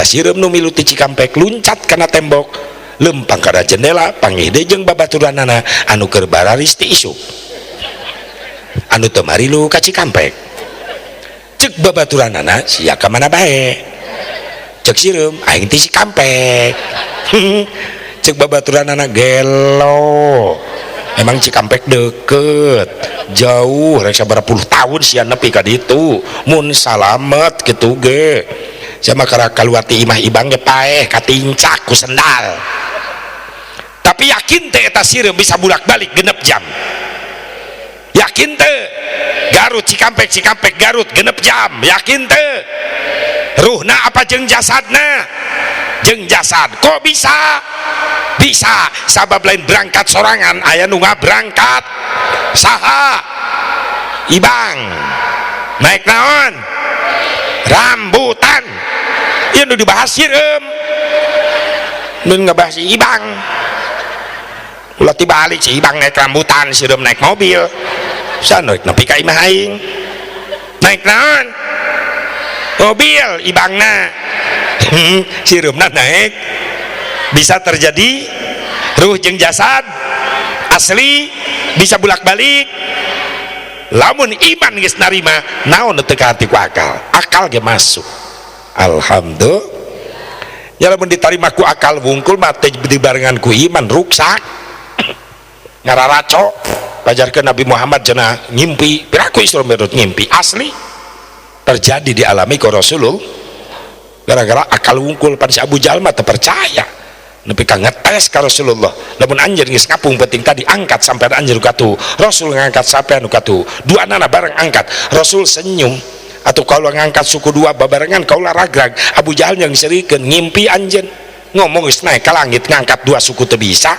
Eta sireum nu milu ti Cikampek luncat kana tembok, lempang kana jendela, panggih deui jeung babaturanana anu keur bararis ti isuk. Anu teu marilu ka Cikampek. Cek babaturanana sia ka mana bae? Cek sireum aing ti Cikampek. Cek babaturanana gelo. Emang Cikampek deket, jauh rek sabaraha puluh tahun sia nepi ka ditu. Mun salamet kitu ge. Sia mah kara kaluar ti imah ibang ge paeh katincak ku sendal. Tapi yakin teh eta sireum bisa bolak-balik 6 jam. Yakin teh Garut Cikampek, Cikampek Garut 6 jam. Yakin teh ruhna apa jeung jasadna? Jeung jasad. Kok bisa? Bisa sabab lain berangkat sorangan, aya nu ngaberangkat. Saha? Ibang. Naik naon? Rambutan. Ieu nu dibahas sireum. Nu ngabahas Ibang. Ulah tibalik si Ibang naik rambutan, sireum naik mobil. Saha naik nepi ka imah aing? Naik naon? Mobil Ibangna. Sireumna naik. Bisa terjadi ruh jeung jasad asli bisa bolak-balik. Lamun iman geus narima naon teu kaharti ku akal, akal ge masuk. Alhamdulillah. Ya lamun ditarima ku akal wungkul mah teh dibarengan ku iman ruksak. Ngararaco pajarkeun Nabi Muhammad cenah ngimpi, piraku Isra Mi'raj ngimpi asli terjadi dialami ku Rasulullah. Gara-gara akal wungkul pan si Abu Jahal mah teu percaya. Nepi ka ngetes ka Rasulullah. Lamun anjeun geus ngapung penting tadi angkat sampai anjeun katu. Rasul ngangkat sampai anu katu. Dua nana bareng angkat. Rasul senyum. Atau kalau ngangkat suku dua babarengan kaula ragrag. Abu Jahal yang serikeun ngimpi anjeun. Ngomong geus naik ka langit ngangkat dua suku teu bisa.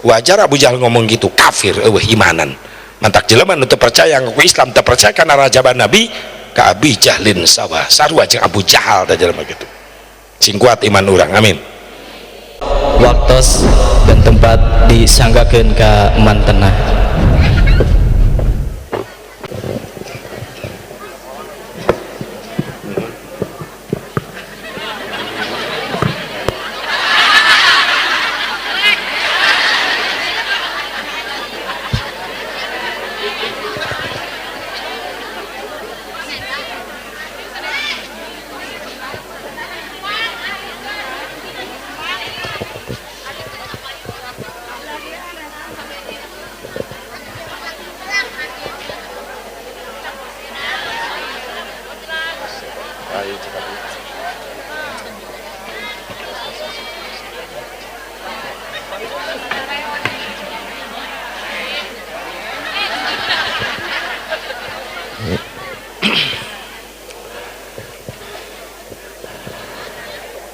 Wajar Abu Jahal ngomong gitu, kafir eueuh imanan. Mantak jelema nu teu percaya ngaku Islam teu percaya kana rajaban Nabi ka Abi Jahlin sawa. Sarua jeung Abu Jahal teh jelema kitu. Sing kuat iman urang. Amin. Waktos dan tempat disanggakeun ka mantena.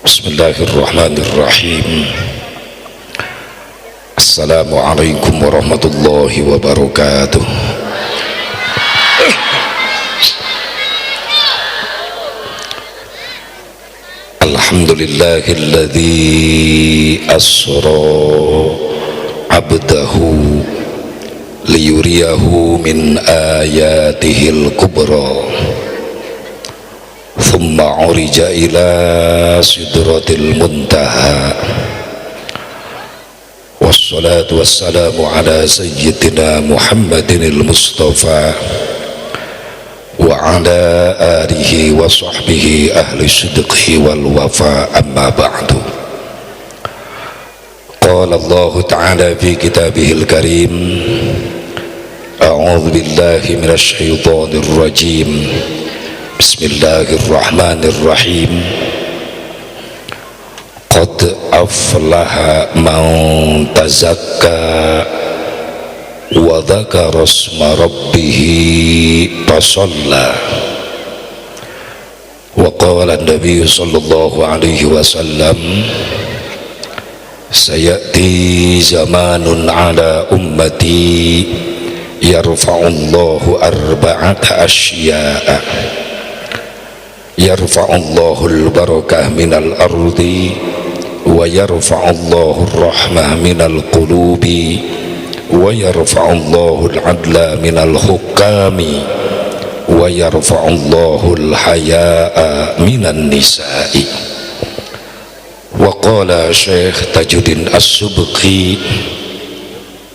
Bismillahirrahmanirrahim. Assalamualaikum warahmatullahi wabarakatuh. Alhamdulillahilladzi asra abdahu liyuriyahu min ayatihil kubra. Thumma urija ila sidratil muntaha. Wassalatu wassalamu ala sayyidina Muhammadinil Mustafa wa ala alihi wa sahbihi ahli sidqi wal wafa, amma ba'du. Qala Allah ta'ala fi kitabihil karim, a'udzu billahi minasy syaithanir rajim. Bismillahirrahmanirrahim. Qad aflaha man tazakka wa dzakara asma rabbih fasalla. Wa qala an-nabiy sallallahu alaihi wasallam, sayati zamanun ala ummati yarfa'ullahu arba'ata asya'a. Yarfa'ullahu al-barakah minal ardi wa yarfa'ullahu ar-rahmah minal qulubi wa yarfa'ullahu al-adla minal hukami wa yarfa'ullahu al-haya'a minan nisa'i. Wa qala Syekh Tajuddin As-Subki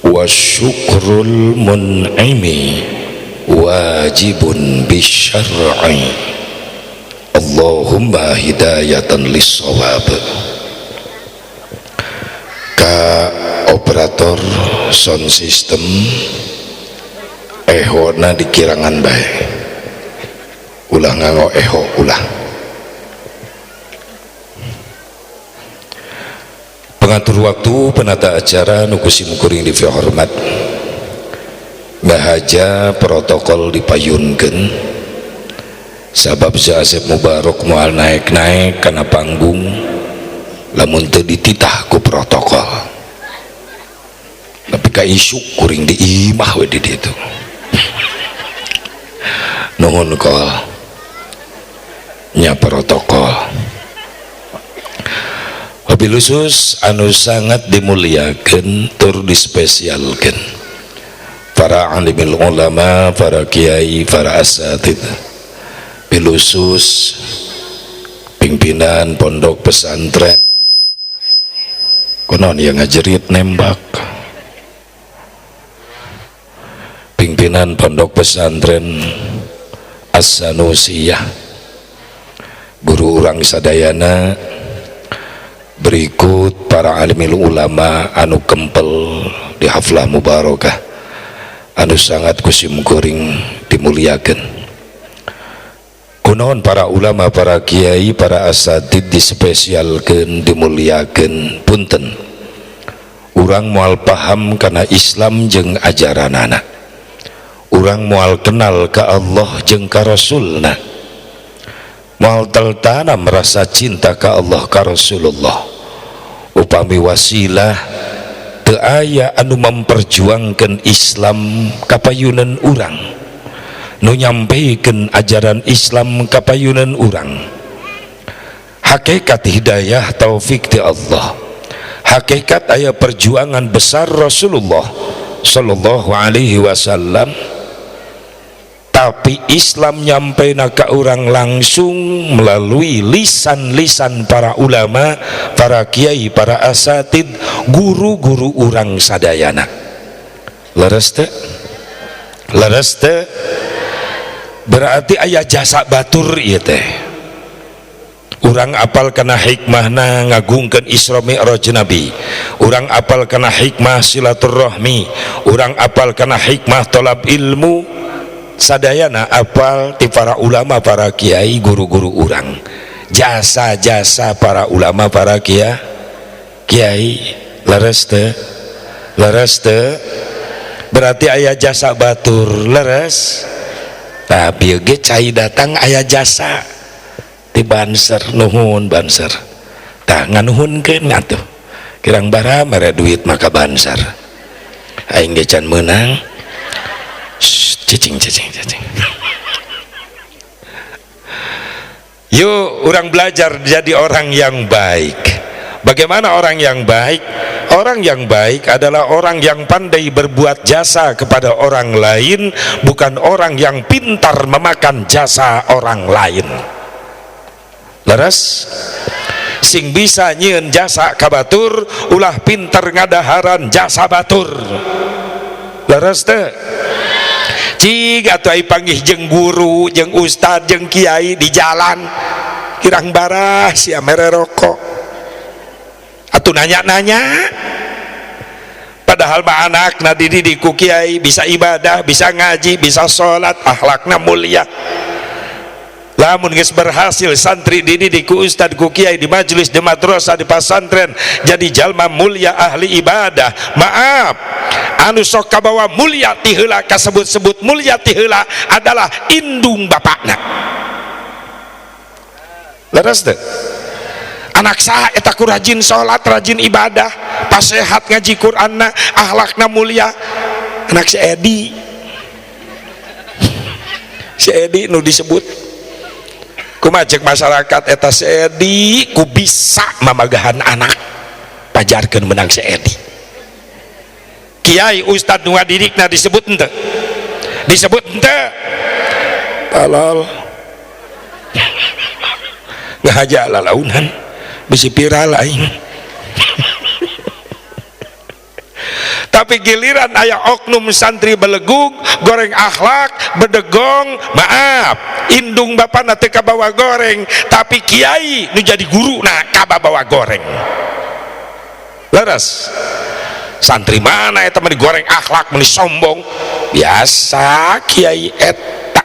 wa syukrul mun'imi wajibun bisyar'i. Allahumma hidayatan lis-shawab. Ka operator sound system ehona dikirangan bae, ulah nganggo eho ulah. Pengatur waktu penata acara nu ku simkuring dihormat, ngahaja protokol dipayunkeun sabab si Asep Mubarok moal naik-naik kana panggung lamun teu dititah ku protokol. Tapi ka isuk kuring di imah we di ditu. Nuhun kol nya protokol. Wabil khusus anu sangat dimuliakan tur dispesialkan para alimil ulama, para kiai, para asatid, bil khusus pimpinan pondok pesantren konon yang ngajerit nembak, pimpinan pondok pesantren As-Sanusiyah, guru urang sadayana, berikut para alimil ulama anu kempel di haflah mubarakah anu sangat kusim kuring dimuliakan. Kunaon para ulama, para kiai, para asatid dispesialkeun, dimuliakeun? Punten, urang moal paham kana Islam jeung ajaranana, urang moal kenal ka Allah jeung ka Rasulna, moal tertanam rasa cinta ka Allah ka Rasulullah upami wasilah teu aya anu memperjuangkan Islam kapayunan urang, nu nyampaikan ajaran Islam kapayunan urang. Hakikat hidayah taufik ti Allah, hakikat aya perjuangan besar Rasulullah sallallahu alaihi wasallam, tapi Islam nyampe ka urang langsung melalui lisan-lisan para ulama, para kiai, para asatid, guru-guru urang sadayana. Leres teu? Leres teu? Berarti aya jasa batur ieu teh. Urang apal kana hikmahna ngagungkeun Isra Mi'raj Nabi, urang apal kana hikmah silaturahmi, urang apal kana hikmah tolab ilmu, sadayana apal ti para ulama, para kiai, guru-guru urang. Jasa-jasa para ulama, para kiai. Leres teu? Leres teu? Berarti aya jasa batur, leres. Tapi ge cai datang aya jasa ti Banser, nuhun Banser. Tah nganuhunkeun atuh. Kirang bara mere duit maka Banser. Aing ge can meunang. Cicing cicing cicing. Yuk orang belajar jadi orang yang baik. Bagaimana orang yang baik? Orang yang baik adalah orang yang pandai berbuat jasa kepada orang lain, bukan orang yang pintar memakan jasa orang lain. Leres? Sing bisa nyieun jasa ka batur, ulah pintar ngadaharan jasa batur. Leres teu? Cig atuh ai panggih jeung guru, jeung ustad, jeung kiai di jalan, kirang barah sia mere rokok. Atuh nanya-nanya. Padahal mah anakna dididik ku kiai, bisa ibadah, bisa ngaji, bisa sholat, akhlakna mulia. Lamun geus berhasil santri dididik ku ustad, ku kiai di majelis, di madrasah, di pasantren, jadi jalma mulia ahli ibadah. Maaf, anu sok kabawa mulia ti heula, kasebut-sebut mulia ti heula adalah indung bapakna. Leres teu? Anak saha eta ku rajin salat, rajin ibadah, pasehat ngaji Qur'anna, akhlakna mulia? Anak si Edi. Si Edi nu disebut kumaha cek masyarakat eta si Edi ku bisa mamagahan anak, pajarkeun menang si Edi. Kiai ustad nu ngadidikna disebut henteu? Disebut henteu? Talal ngahaja lalaunan. Bisi viral aing. Tapi giliran aya oknum santri belegug, goreng akhlak, bedegong, maaf, indung bapana teu kabawa goreng, tapi kiai nu jadi guru nah kabawa goreng. Leres. Santri mana eta mah digoreng akhlak, meni sombong. Biasa kiai eta.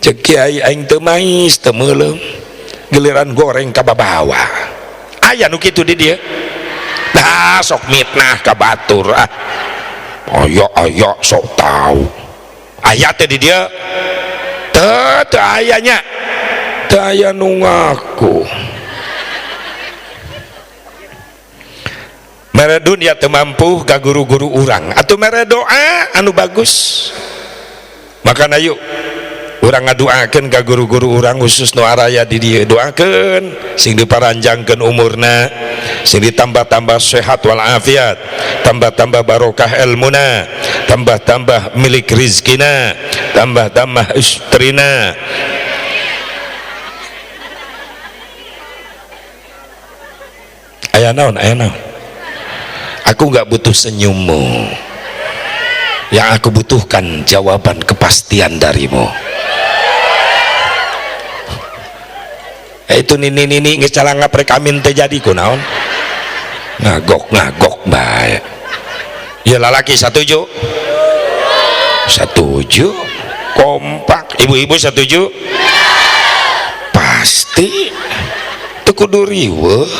Cek kiai aing teu mais, teu meuleum. Giliran goreng kababawa. Aya nu kitu di dieu. Nah, sok mitnah ka batur ah. Aya aya sok tahu. Aya teh di dieu. Teu teu aya nya. Teu aya nu ngaku. Mere dunya teu mampu ka guru-guru urang atuh mere doa anu bagus. Makana yuk urang ngaduakeun ka guru-guru urang khusus nu araya di dieu, doakeun sing diparanjangkeun umurna, sing ditambah-tambah sehat walafiat, tambah-tambah barokah ilmuna, tambah-tambah milik rizkina, tambah-tambah istrina. Aya naon, aya naon? Aku nggak butuh senyummu, yang aku butuhkan jawaban kepastian darimu. Itu nini nini ngecalangap rek amin teh jadi kunaon, ngagok ngagok bae. Ya lalaki satuju, satuju, kompak. Ibu-ibu satuju, pasti teu kudu riweuh.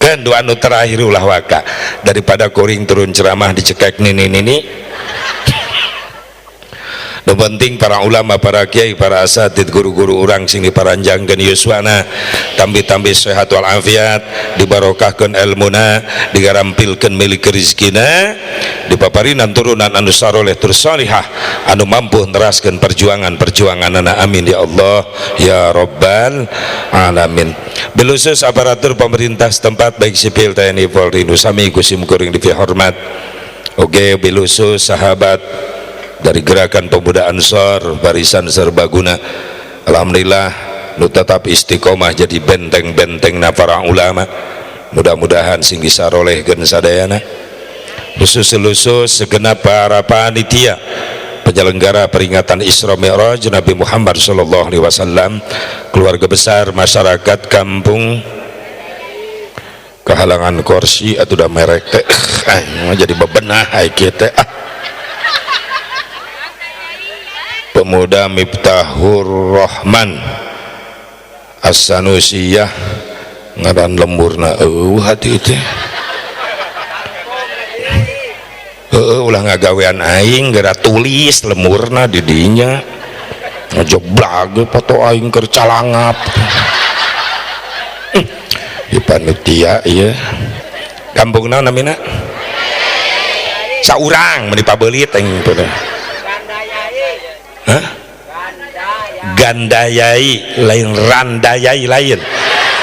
Kan doa nu terakhir ulah waka daripada kuring turun ceramah dicekek nini nini. Nu penting para ulama, para kiai, para asatid, guru-guru urang sing diparanjangkeun yuswana, tambi-tambi sehat wal afiat, dibarokahkeun ilmuna, digarampilkeun milik rezekina, dipaparinan turunan anu saroleh tur salihah, anu mampu neraskeun perjuangan-perjuanganana. Amin ya Allah ya Rabbal alamin. Bilusus aparatur pemerintah setempat baik sipil, TNI, Polri, nu sami kusim kuring dipihormat. Oge bilusus sahabat dari Gerakan Pemuda Ansor Barisan Serbaguna, alhamdulillah nu tetap istiqomah jadi benteng-benteng na para ulama. Mudah-mudahan sing disarolehkeun sadayana, khusus-khusus segenap para panitia penyelenggara peringatan Isra Mi'raj Nabi Muhammad sallallahu alaihi wasallam, keluarga besar masyarakat kampung kehalangan kursi atau udah merek teh jadi bebenah ai kieu teh. Pemuda Miftahur Rahman As-Sanusiyah ngaran lemburna eueuh hati teh. Heueuh ulah ngagawean aing geura tulis lemurna di dinya. Ngejoblag foto aing keur calangap. Di panitia ieu. Kampung naon namina? Saurang meuni pabeulit aing teh. Hah? Gandayai lain randayai lain.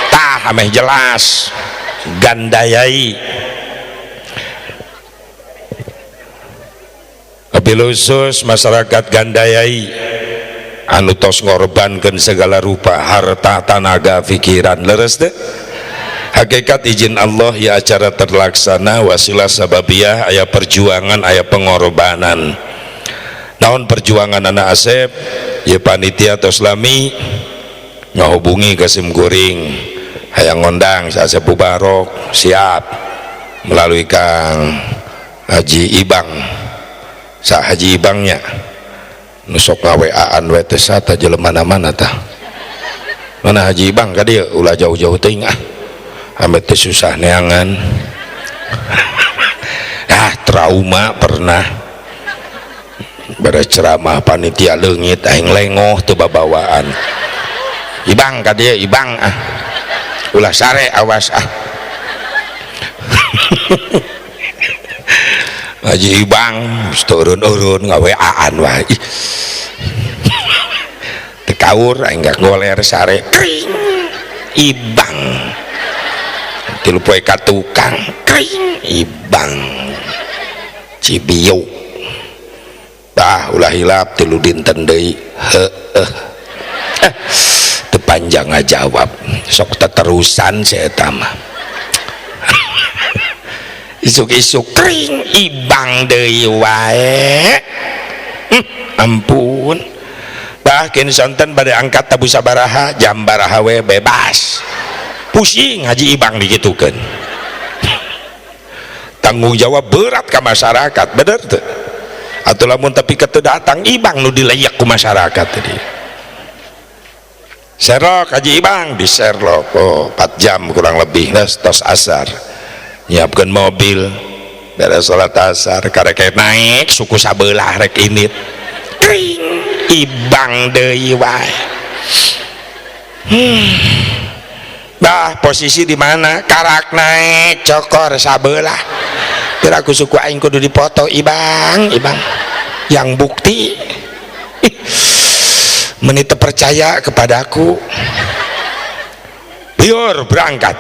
Tah ameh jelas. Gandayai. Khusus masyarakat Gandayai anu tos ngorbankeun segala rupa harta, tanaga, pikiran. Leres teh? Hakikat izin Allah ya acara terlaksana, wasilah sababiyah aya perjuangan, aya pengorbanan. Naon perjuangan anak Asep ya panitia tos lami ngahubungi ka sim kuring hayang ngondang si Asep Mubarok siap melalui Kang Haji Ibang. Sa Haji Ibangnya nu sok ngaweaan we teh sata jelema mana-mana tah. Mana Haji Ibang ka dieu ulah jauh-jauh teuing ah. Ame teh susah neangan. Ah trauma pernah berceramah panitia leungit aing lengoh teu babawaan. Ibang ka dieu Ibang ah. Ulah sare awas ah. Haji Ibang turun-urun ngaweaan wae. Teu kaur aing goler sare kring Ibang. Tilu poe ka tukang kring Ibang. Cibiuk. Tah ulah hilap tilu dinten deui. Heueuh. Teu Panjang ngajawab, sok teterusan si eta mah. Isuk-isuk kering Ibang deui wae. Ampun. Bah kin sonten bade angkat tabu sabaraha, jam baraha we bebas. Pusing Haji Ibang digitukeun. Tanggung jawab berat ke masyarakat, bener tuh. Atau lamun tapi keteu datang Ibang nu dileyak ku masyarakat tadi. Serlok Haji Ibang di Serlok, oh 4 jam kurang lebih, tos asar. Nyiapkeun mobil, beres salat asar, karek naik suku sabelah rek init. Kring Ibang deui wae. Bah posisi di mana? Karak naik cokor sabelah. Kira aku suku aing kudu dipoto Ibang, Ibang. Yang bukti menit percaya kepadaku. Biar berangkat.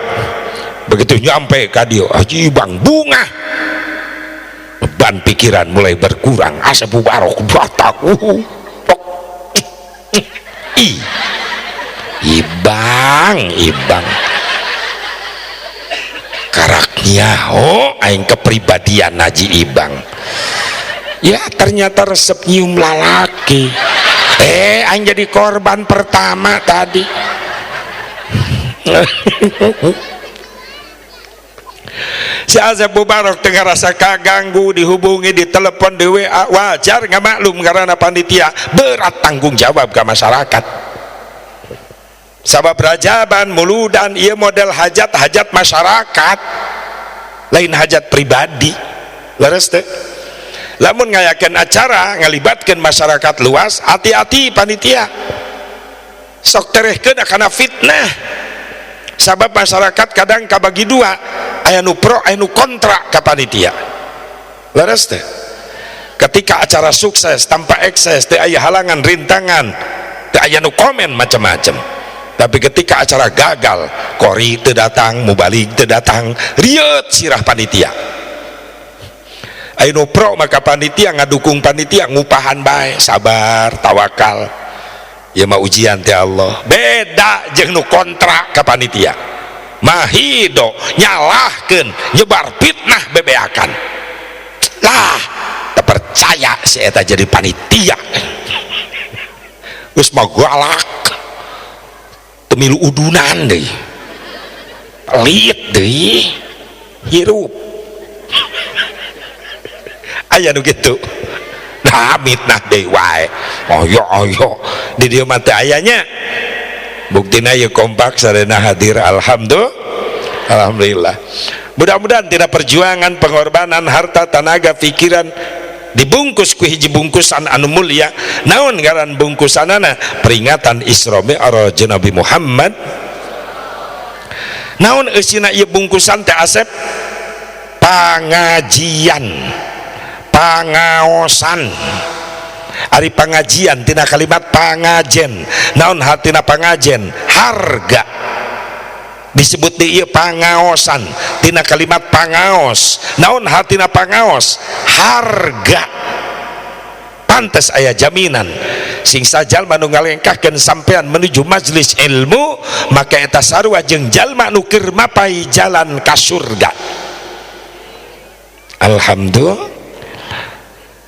Begitu nyampe ka dieu Haji Ibang bunga. Beban pikiran mulai berkurang. Asep Mubarok batak. Ih. Ibang, Ibang. Karaknya, oh, aing kepribadian Haji Ibang. Ya ternyata resep nyium lalaki. Aing jadi korban pertama tadi. Si Azab Mubarok tengah rasa kaganggu, dihubungi, ditelepon, di WA, wajar nggak maklum karena panitia berat tanggung jawab ke masyarakat. Sabab rajaban, muludan, iya model hajat-hajat masyarakat, lain hajat pribadi. Leres teh. Lamun ngayakeun acara ngalibatkeun masyarakat luas, hati-hati panitia. Sok terehkeun kana fitnah. Sabab masyarakat kadang kabagi dua, aya nu pro, aya nu kontra ka panitia. Leres teh. Ketika acara sukses tanpa ekses, teu aya halangan rintangan, teu aya nu komen macam-macam. Tapi ketika acara gagal, kori teu datang, mubalik teu datang, rieut sirah panitia. Aya nu pro maka panitia ngadukung panitia ngupahan bae, sabar, tawakal. Ya mah ujian ti Allah. Beda jeung nu kontra ka panitia. Mahido nyalahkeun, nyebar fitnah bebeakan. Lah, teu percaya si eta jadi panitia. Geus mah galak. Temilu udunan deui. Pelit deui. Hirup. Aya nu kitu. Nah, mitnah deui wae. Oyo oyo di dieu mah teu aya nya. Buktina ieu kompak sarena hadir, alhamdulillah. Alhamdulillah. Mudah-mudahan tidak perjuangan, pengorbanan, harta, tenaga, pikiran dibungkus ku hiji bungkusan anu mulia. Naon ngaran bungkusanana? Peringatan Isra Mi'raj Nabi Muhammad. Naon eusina ieu bungkusan teh Asep? Pangajian, pangaosan. Ari pangajian tina kalimat pangajen. Naon hartina pangajen? Harga. Disebut di ieu pangaosan tina kalimat pangaos. Naon hartina pangaos? Harga. Pantes aya jaminan sing sajalma nu ngalengkahkeun sampean menuju majelis ilmu, maka eta sarua jeung jalma nu keur mapai jalan ka surga. Alhamdulillah.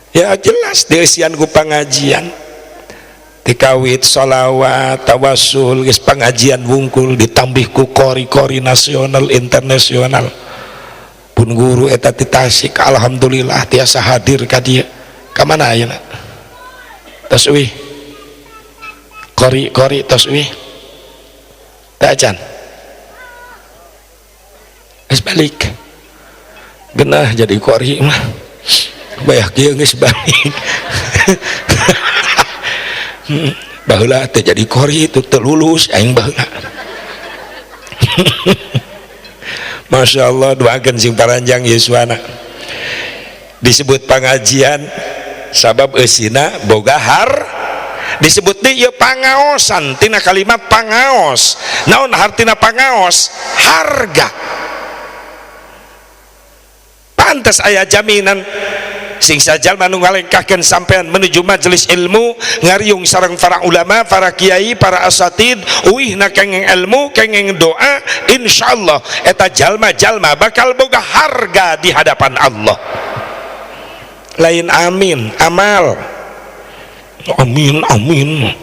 Ya jelas dieusian ku pangajian, dikawit sholawat, tawasul, geus pangajian wungkul ditambih ku kori-kori nasional internasional. Pun guru eta ti Tasik, alhamdulillah tiasa hadir ka dieu. Ka mana ayeuna? Tos uih. Kori-kori tos uih. Teu acan. Geus balik. Genah jadi kori mah. Bayah kieu geus balik. Baheula teh jadi kori itu teu lulus aing baheula. Masya Allah, doakeun sing paranjang yuswana. Disebut pangajian sabab eusina boga har. Disebut deui ieu pangaosan tina kalimat pangaos. Naon hartina pangaos? Harga. Pantes aya jaminan. Sing sajalma nu ngalengkahkeun sampean menuju majelis ilmu, ngariung sareng para ulama, para kiai, para asatid, uihna kenging ilmu, kenging doa, insyaallah eta jalma-jalma bakal boga harga di hadapan Allah. Lain amin, amal. Amin, amin.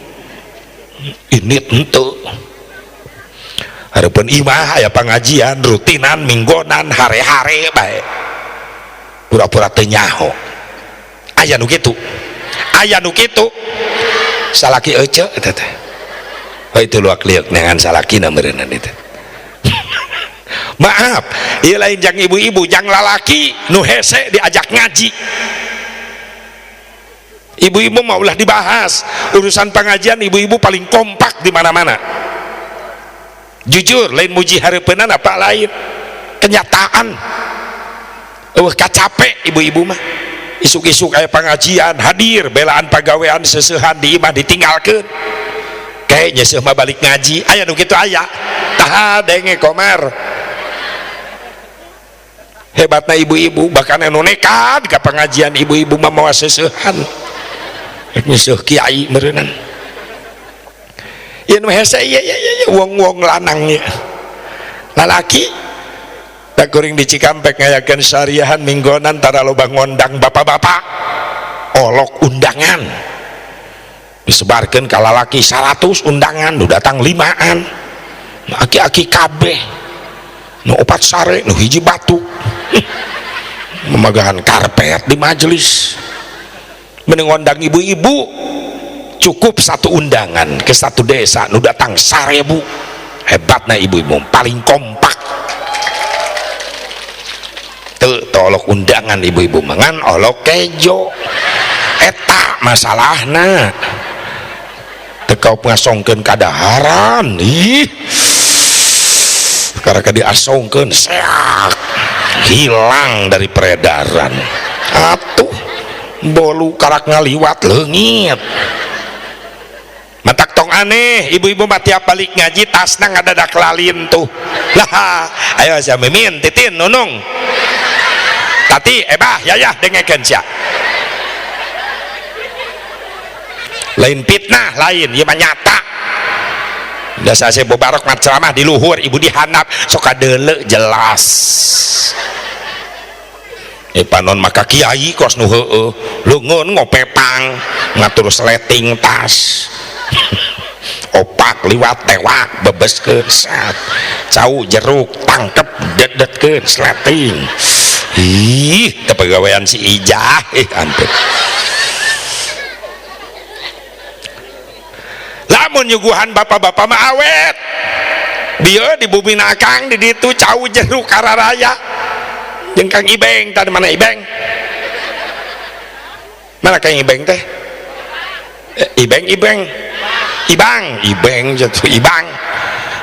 Ini tentu. Hareupeun imah aya pangajian rutinan minggonan hare-hare bae. Pura-pura teu nyaho. Aya nu kitu. Aya nu kitu. Salaki ece eta teh. Oh itu luak liuk neangan salakina meureunnan itu. Maaf, ieu lain jang ibu-ibu, jang lalaki nu hese diajak ngaji. Ibu-ibu mah ulah dibahas. Urusan pengajian ibu-ibu paling kompak di mana-mana. Jujur, lain muji hareupeunana apa lain. Kenyataan. Eueuh kacape ibu-ibu mah. Isuk-isuk aya pengajian, hadir, belaan pagawean seuseuhan di imah ditinggalkeun. Kayak nyeuseuh mah balik ngaji, aya nu kitu aya. Tah denge komar. Hebatna ibu-ibu, bahkan anu nekat ka pengajian ibu-ibu mah mawa seuseuhan. Rek nyeuseuh kiai meureunnan. Ieu nu hese ieu ieu ieu wong-wong lanang ieu. Lalaki tak kuring di Cikampek ngayakeun syariahan minggonan tara loba ngondang bapak-bapak. Olok undangan. Disebarkeun ka lalaki 100 undangan, nu datang 5an. Nu aki-aki kabeh. Nu opat sare, nu hiji batuk. Memagahan karpet di majelis. Mending ngondang ibu-ibu cukup satu undangan ke satu desa nu datang 1000. Hebatna ibu-ibu paling kompak. Teu tolok undangan ibu-ibu mangan olok kejo. Eta masalahna. Teu kaop ngasongkeun kadaharan. Ih. Karena diasongkeun seak hilang dari peredaran. Atuh bolu karak ngaliwat leungit. Matak tong aneh ibu-ibu mah tiap balik ngaji tasna ngadadak lalin tuh. Lah, ayo sia Mimin, Titin, Nunung. Tati, Ebah, Yayah dengekeun sia. Lain fitnah, lain ieu mah nyata. Biasa saya bobarok mah ceramah di luhur, ibu di handap sok kadeuleu jelas. Panon maka kiai kos nu heueuh, leungeun ngopepang, ngatur sleting tas. Opak liwat tewak bebeskeun sat. Cau jeruk tangkep dedetkeun sleting. Ih, teu pagawean si Ijah, ih ampun. Lamun nyuguhan bapak-bapak mah awet. Bieu di bumi nakang di ditu cau jeruk kararaya. Jeung Kang Ibeng tadi mana Ibeng? Mana Kang Ibeng teh? Ibeng Ibeng. Ibang, Ibeng jatuh Ibang.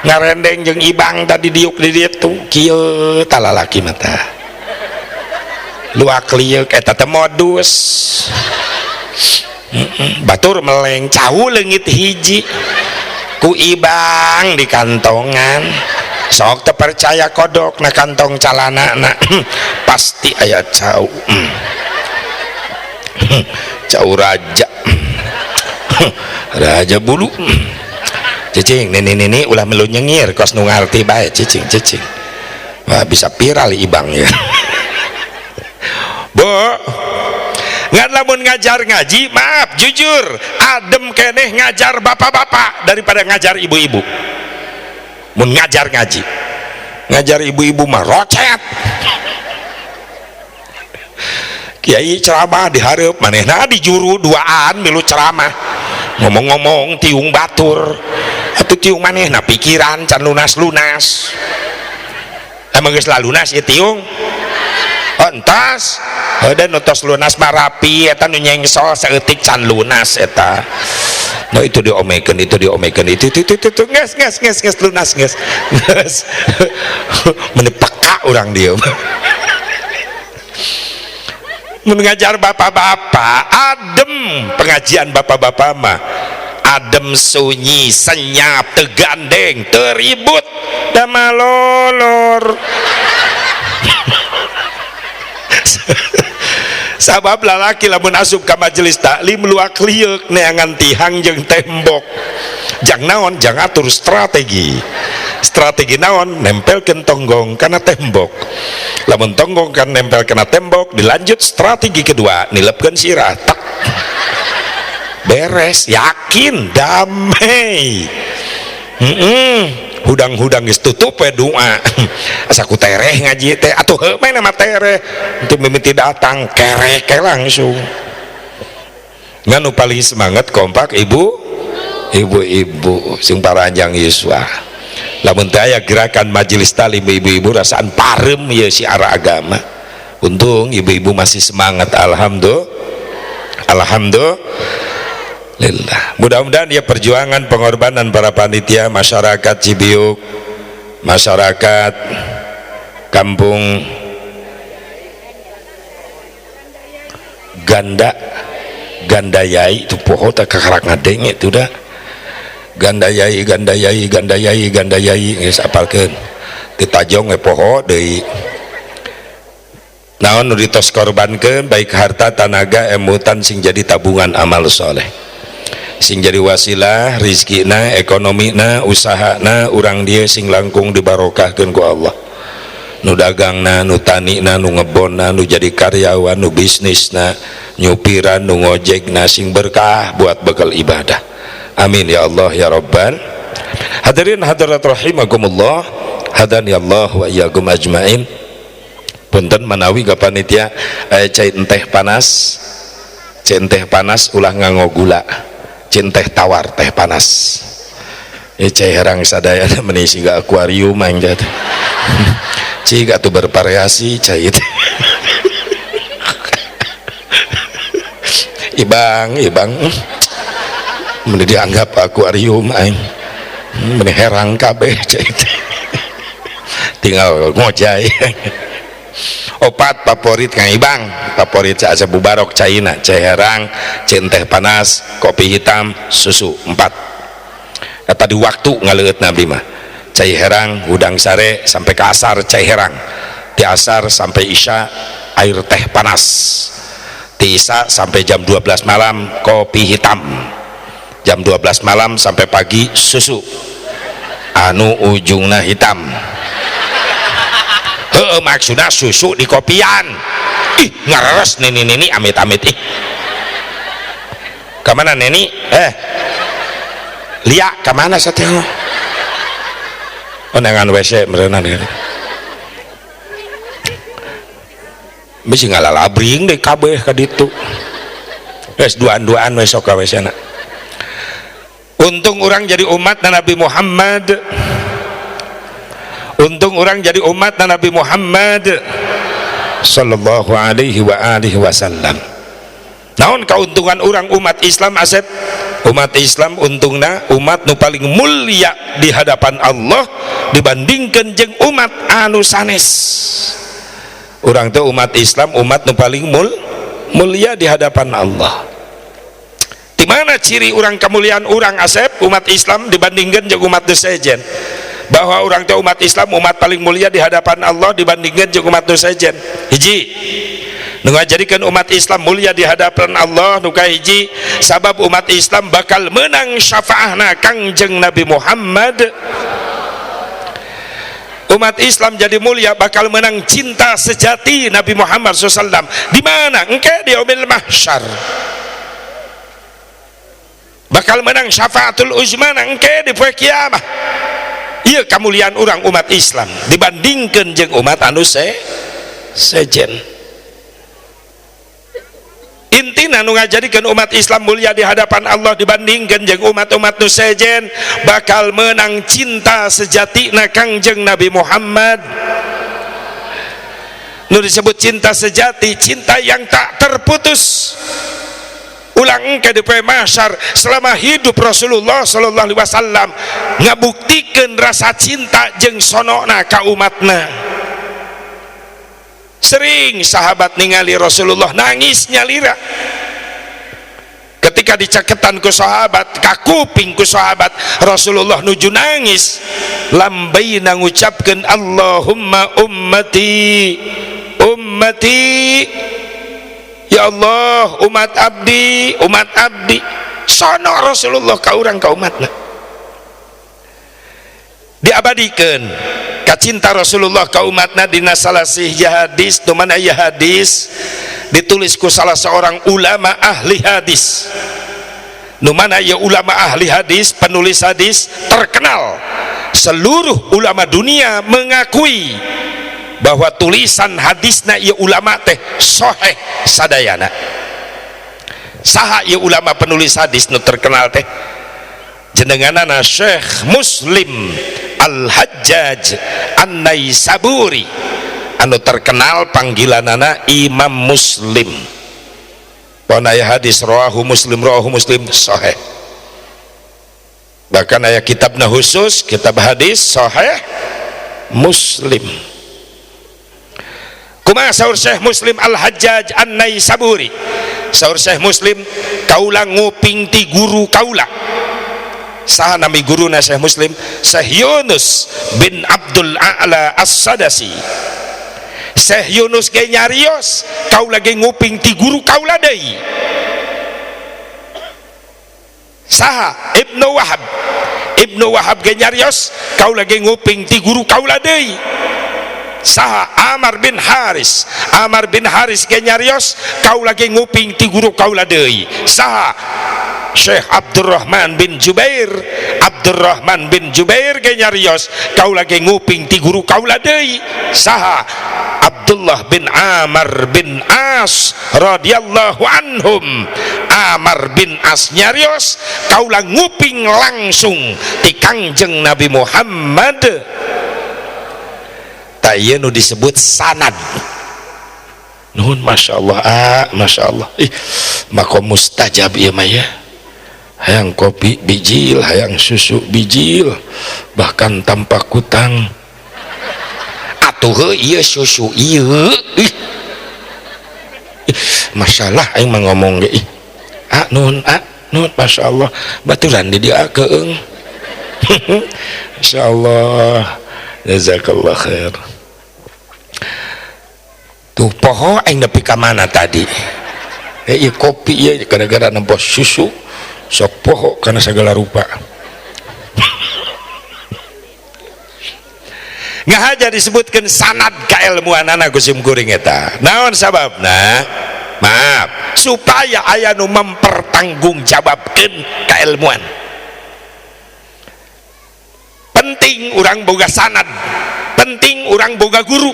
Ngarendeng jeung Ibang tadi diuk di ditu kieu tah lalaki mah tah. Luak lieuk eta teh modus. Batur meleng cau leungit hiji ku Ibang di kantongan. Sok teu percaya kodok na kantong calana na pasti aya cau. Cau raja. Raja bulu. Cicing nini nini ulah melu nyengir kos nu ngarti bae cicing cicing. Wah bisa viral Ibang ya. Bu, ngan lamun ngajar ngaji, maaf jujur, adem keneh ngajar bapak-bapak daripada ngajar ibu-ibu. Mun ngajar ngaji, ngajar ibu-ibu mah rocet. Kiai ceramah dihareup manehna di juru duaan milu ceramah. Ngomong-ngomong tiung batur. Atuh tiung manehna pikiran can lunas-lunas. Emang geus lalunas ieu tiung? Oh, entas. Heudeun nu tos lunas mah rapi eta nu nyengsol saeutik can lunas eta. Nah itu diomekeun, itu diomekeun, itu geus geus geus geus lunas geus. Geus. Meuni peka urang dieu. Mun ngajar bapak-bapak adem pengajian bapak-bapak mah adem sunyi senyap tegandeng teribut damalolor. Sabab lalaki lamun asup ka majelis taklim luak lieuk neangan tihang jeung tembok. Jang naon? Jang atur strategi. Strategi naon? Nempelkeun tonggong kana tembok. Lamun tonggong kan nempel kana tembok, dilanjut strategi kedua, nilepkeun sirah. Tak. Beres, yakin, damai. Hudang-hudang geus tutup we doa. Asa ku tereh ngaji teh atuh heuh mah tereh. Teu mimiti datang kerek langsung. Ngan nu paling semangat kompak ibu, ibu-ibu sing paranjang yuswa. Lamun teu aya gerakan majelis taklim ibu-ibu rasaan parem ieu syiar agama. Untung ibu-ibu masih semangat, alhamdulillah. Alhamdulillah. Mudah-mudahan ya perjuangan pengorbanan para panitia, masyarakat Cibiuk, masyarakat kampung Ganda, Gandayai itu poho tak kakarak ngadenge itu dah. Gandayai, Gandayai, Gandayai, Gandayai geus apalkeun. Ditajong we poho deui. Naon nu ditos korbankeun baik harta, tanaga, emutan sing jadi tabungan amal soleh. Sing jadi wasilah rizkina, ekonomina, usahana urang dia sing langkung dibarokahkeun ku Allah. Nu dagangna, nu tanina, nu ngebonna, nu jadi karyawan, nu bisnisna, nyupiran, nu ngojekna sing berkah buat bekal ibadah. Amin ya Allah ya Rabbal. Hadirin hadirat rahimakumullah, hadani Allah wa iyyakum ajmain. Punten manawi ka panitia cai teh panas, cai teh panas ulah nganggo gula. Cai teh tawar, teh panas. Cai herang sadayana meni siga akuarium aing teh. Cik atuh bervariasi cai teh. Ibang, ibang. Meni dianggap akuarium aing. Meni herang kabeh cai teh. Tinggal ngojay. Opat favorit Kang Ibang, favorit Cak Asep Mubarok caina, cai herang, cai teh panas, kopi hitam, susu, 4. Eta di waktu ngaleueut nabi mah. Cai herang, hudang sare sampai ke asar cai herang. Di asar sampai isya air teh panas. Di isya sampai jam 12 malam kopi hitam. Jam 12 malam sampai pagi susu. Anu ujungna hitam. Heeh, maksudna susu di kopian. Ih, ngareres nini-nini amit-amit ih. Kamana neni? Lia kamana sateuh? Oh, nengan WC meureunan ieu. Bisi ngalalabring deui kabeh ka ditu. Geus duaan-duaan we sok ka WC-na. Untung urang jadi umat Nabi Muhammad. Untung orang jadi umat Nabi Muhammad sallallahu alaihi wa alihi wasallam. Naon keuntungan orang umat Islam Asep? Umat Islam untungna umat nu paling mulia di hadapan Allah dibandingkan jeung umat anu sanes. Urang teh umat Islam umat nu paling mulia di hadapan Allah. Di mana ciri urang kemuliaan urang Asep umat Islam dibandingkan jeung umat nu sejen? Bahwa orang teh umat Islam umat paling mulia di hadapan Allah dibandingkan jeung umat nu sejen. Hiji, nu ngajadikeun umat Islam mulia di hadapan Allah nu kahiji sabab umat Islam bakal menang syafaahna Kangjeng Nabi Muhammad. Umat Islam jadi mulia bakal menang cinta sejati Nabi Muhammad SAW. Di mana? Engke di yaumil mahsyar. Bakal menang syafaatul uzma engke di poe kiamah. Iya kemuliaan orang umat Islam dibandingkan jeung umat anu sejen. Intina nu ngajadikeun umat Islam mulia di hadapan Allah dibandingkan jeung umat-umat nu sejen bakal menang cinta sejatina Kangjeng Nabi Muhammad. Nu disebut cinta sejati, cinta yang tak terputus. Ulang ke di mahsyar selama hidup Rasulullah sallallahu alaihi wasallam ngabuktikeun rasa cinta jeung sonona ka umatna. Sering sahabat ningali Rasulullah nangis nyalira. Ketika dicaketan ku sahabat, kakuping ku sahabat, Rasulullah nuju nangis, lambaina ngucapkeun Allahumma ummati ummati. Ya Allah, umat abdi, umat abdi. Sono Rasulullah ka urang ka umatna. Diabadikeun kacinta Rasulullah ka umatna dina salah sahiji hadis, nu mana ieu hadis ditulis ku salah seorang ulama ahli hadis. Nu mana ieu ulama ahli hadis, penulis hadis terkenal. Seluruh ulama dunia mengakui bahwa tulisan hadisna ieu ulama teh sahih sadayana. Saha ieu ulama penulis hadis nu terkenal teh? Jenenganana Syekh Muslim Al-Hajjaj An-Naisaburi, anu terkenal panggilanana Imam Muslim. Pon aya hadis rawahu Muslim, rawahu Muslim sahih. Bahkan aya kitabna khusus, kitab hadis sahih Muslim. Kumaha saur Syekh Muslim Al-Hajjaj An-Naisaburi? Saur Syekh Muslim, kaula nguping ti guru kaula. Saha nami guruna Syekh Muslim? Syekh Yunus bin Abdul A'la As-Sadasi. Syekh Yunus ge nyarios, kaula ge nguping ti guru kaula deui. Saha? Ibnu Wahab. Ibnu Wahab ge nyarios, kaula ge nguping ti guru kaula deui. Saha? Amar bin Haris. Amar bin Haris ge nyarios, kaula ge nguping ti guru kaula deui. Saha? Syekh Abdurrahman bin Jubair. Abdurrahman bin Jubair ge nyarios, kaula ge nguping ti guru kaula deui. Saha? Abdullah bin Amr bin As radhiyallahu anhum. Amr bin As nyarios, kaula nguping langsung ti Kangjeng Nabi Muhammad. Tak ieu nu disebut sanad. Nuhun, Masya Allah, ah, Masya Allah. Ih, makom mustajab ieu mah ya. Hayang kopi bijil, hayang susu bijil, bahkan tanpa kutang. Atuh heuh ieu susu ieu. Ih. Ih, masalah aing mah ngomong ge ih. Ah, nuhun, ah, nuhun, Masya Allah. Baturan di dia keung. Masya Allah. Jazakallah khair. Tuh poho aing nepi ka mana tadi. Ieu kopi ieu gara-gara nempo susu sok poho karena segala rupa. Ngahaja disebutkan sanad kailmuanana ku sim kuring eta. Naon sababna? Maaf, supaya aya nu mempertanggungjawabkeun kailmuan. Penting urang boga sanad, penting urang boga guru.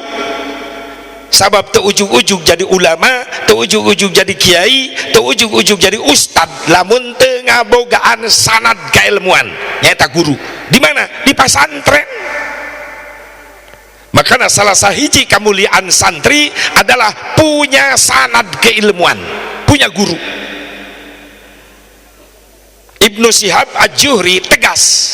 Sabab teu ujug-ujug jadi ulama, teu ujug-ujug jadi kiai, teu ujug-ujug jadi ustad lamun teu ngabogaan sanad kailmuan, nyaeta guru. Di mana? Di pasantren. Makanya salah sahiji kemuliaan santri adalah punya sanad keilmuan, punya guru. Ibnu Syihab Az-Zuhri tegas,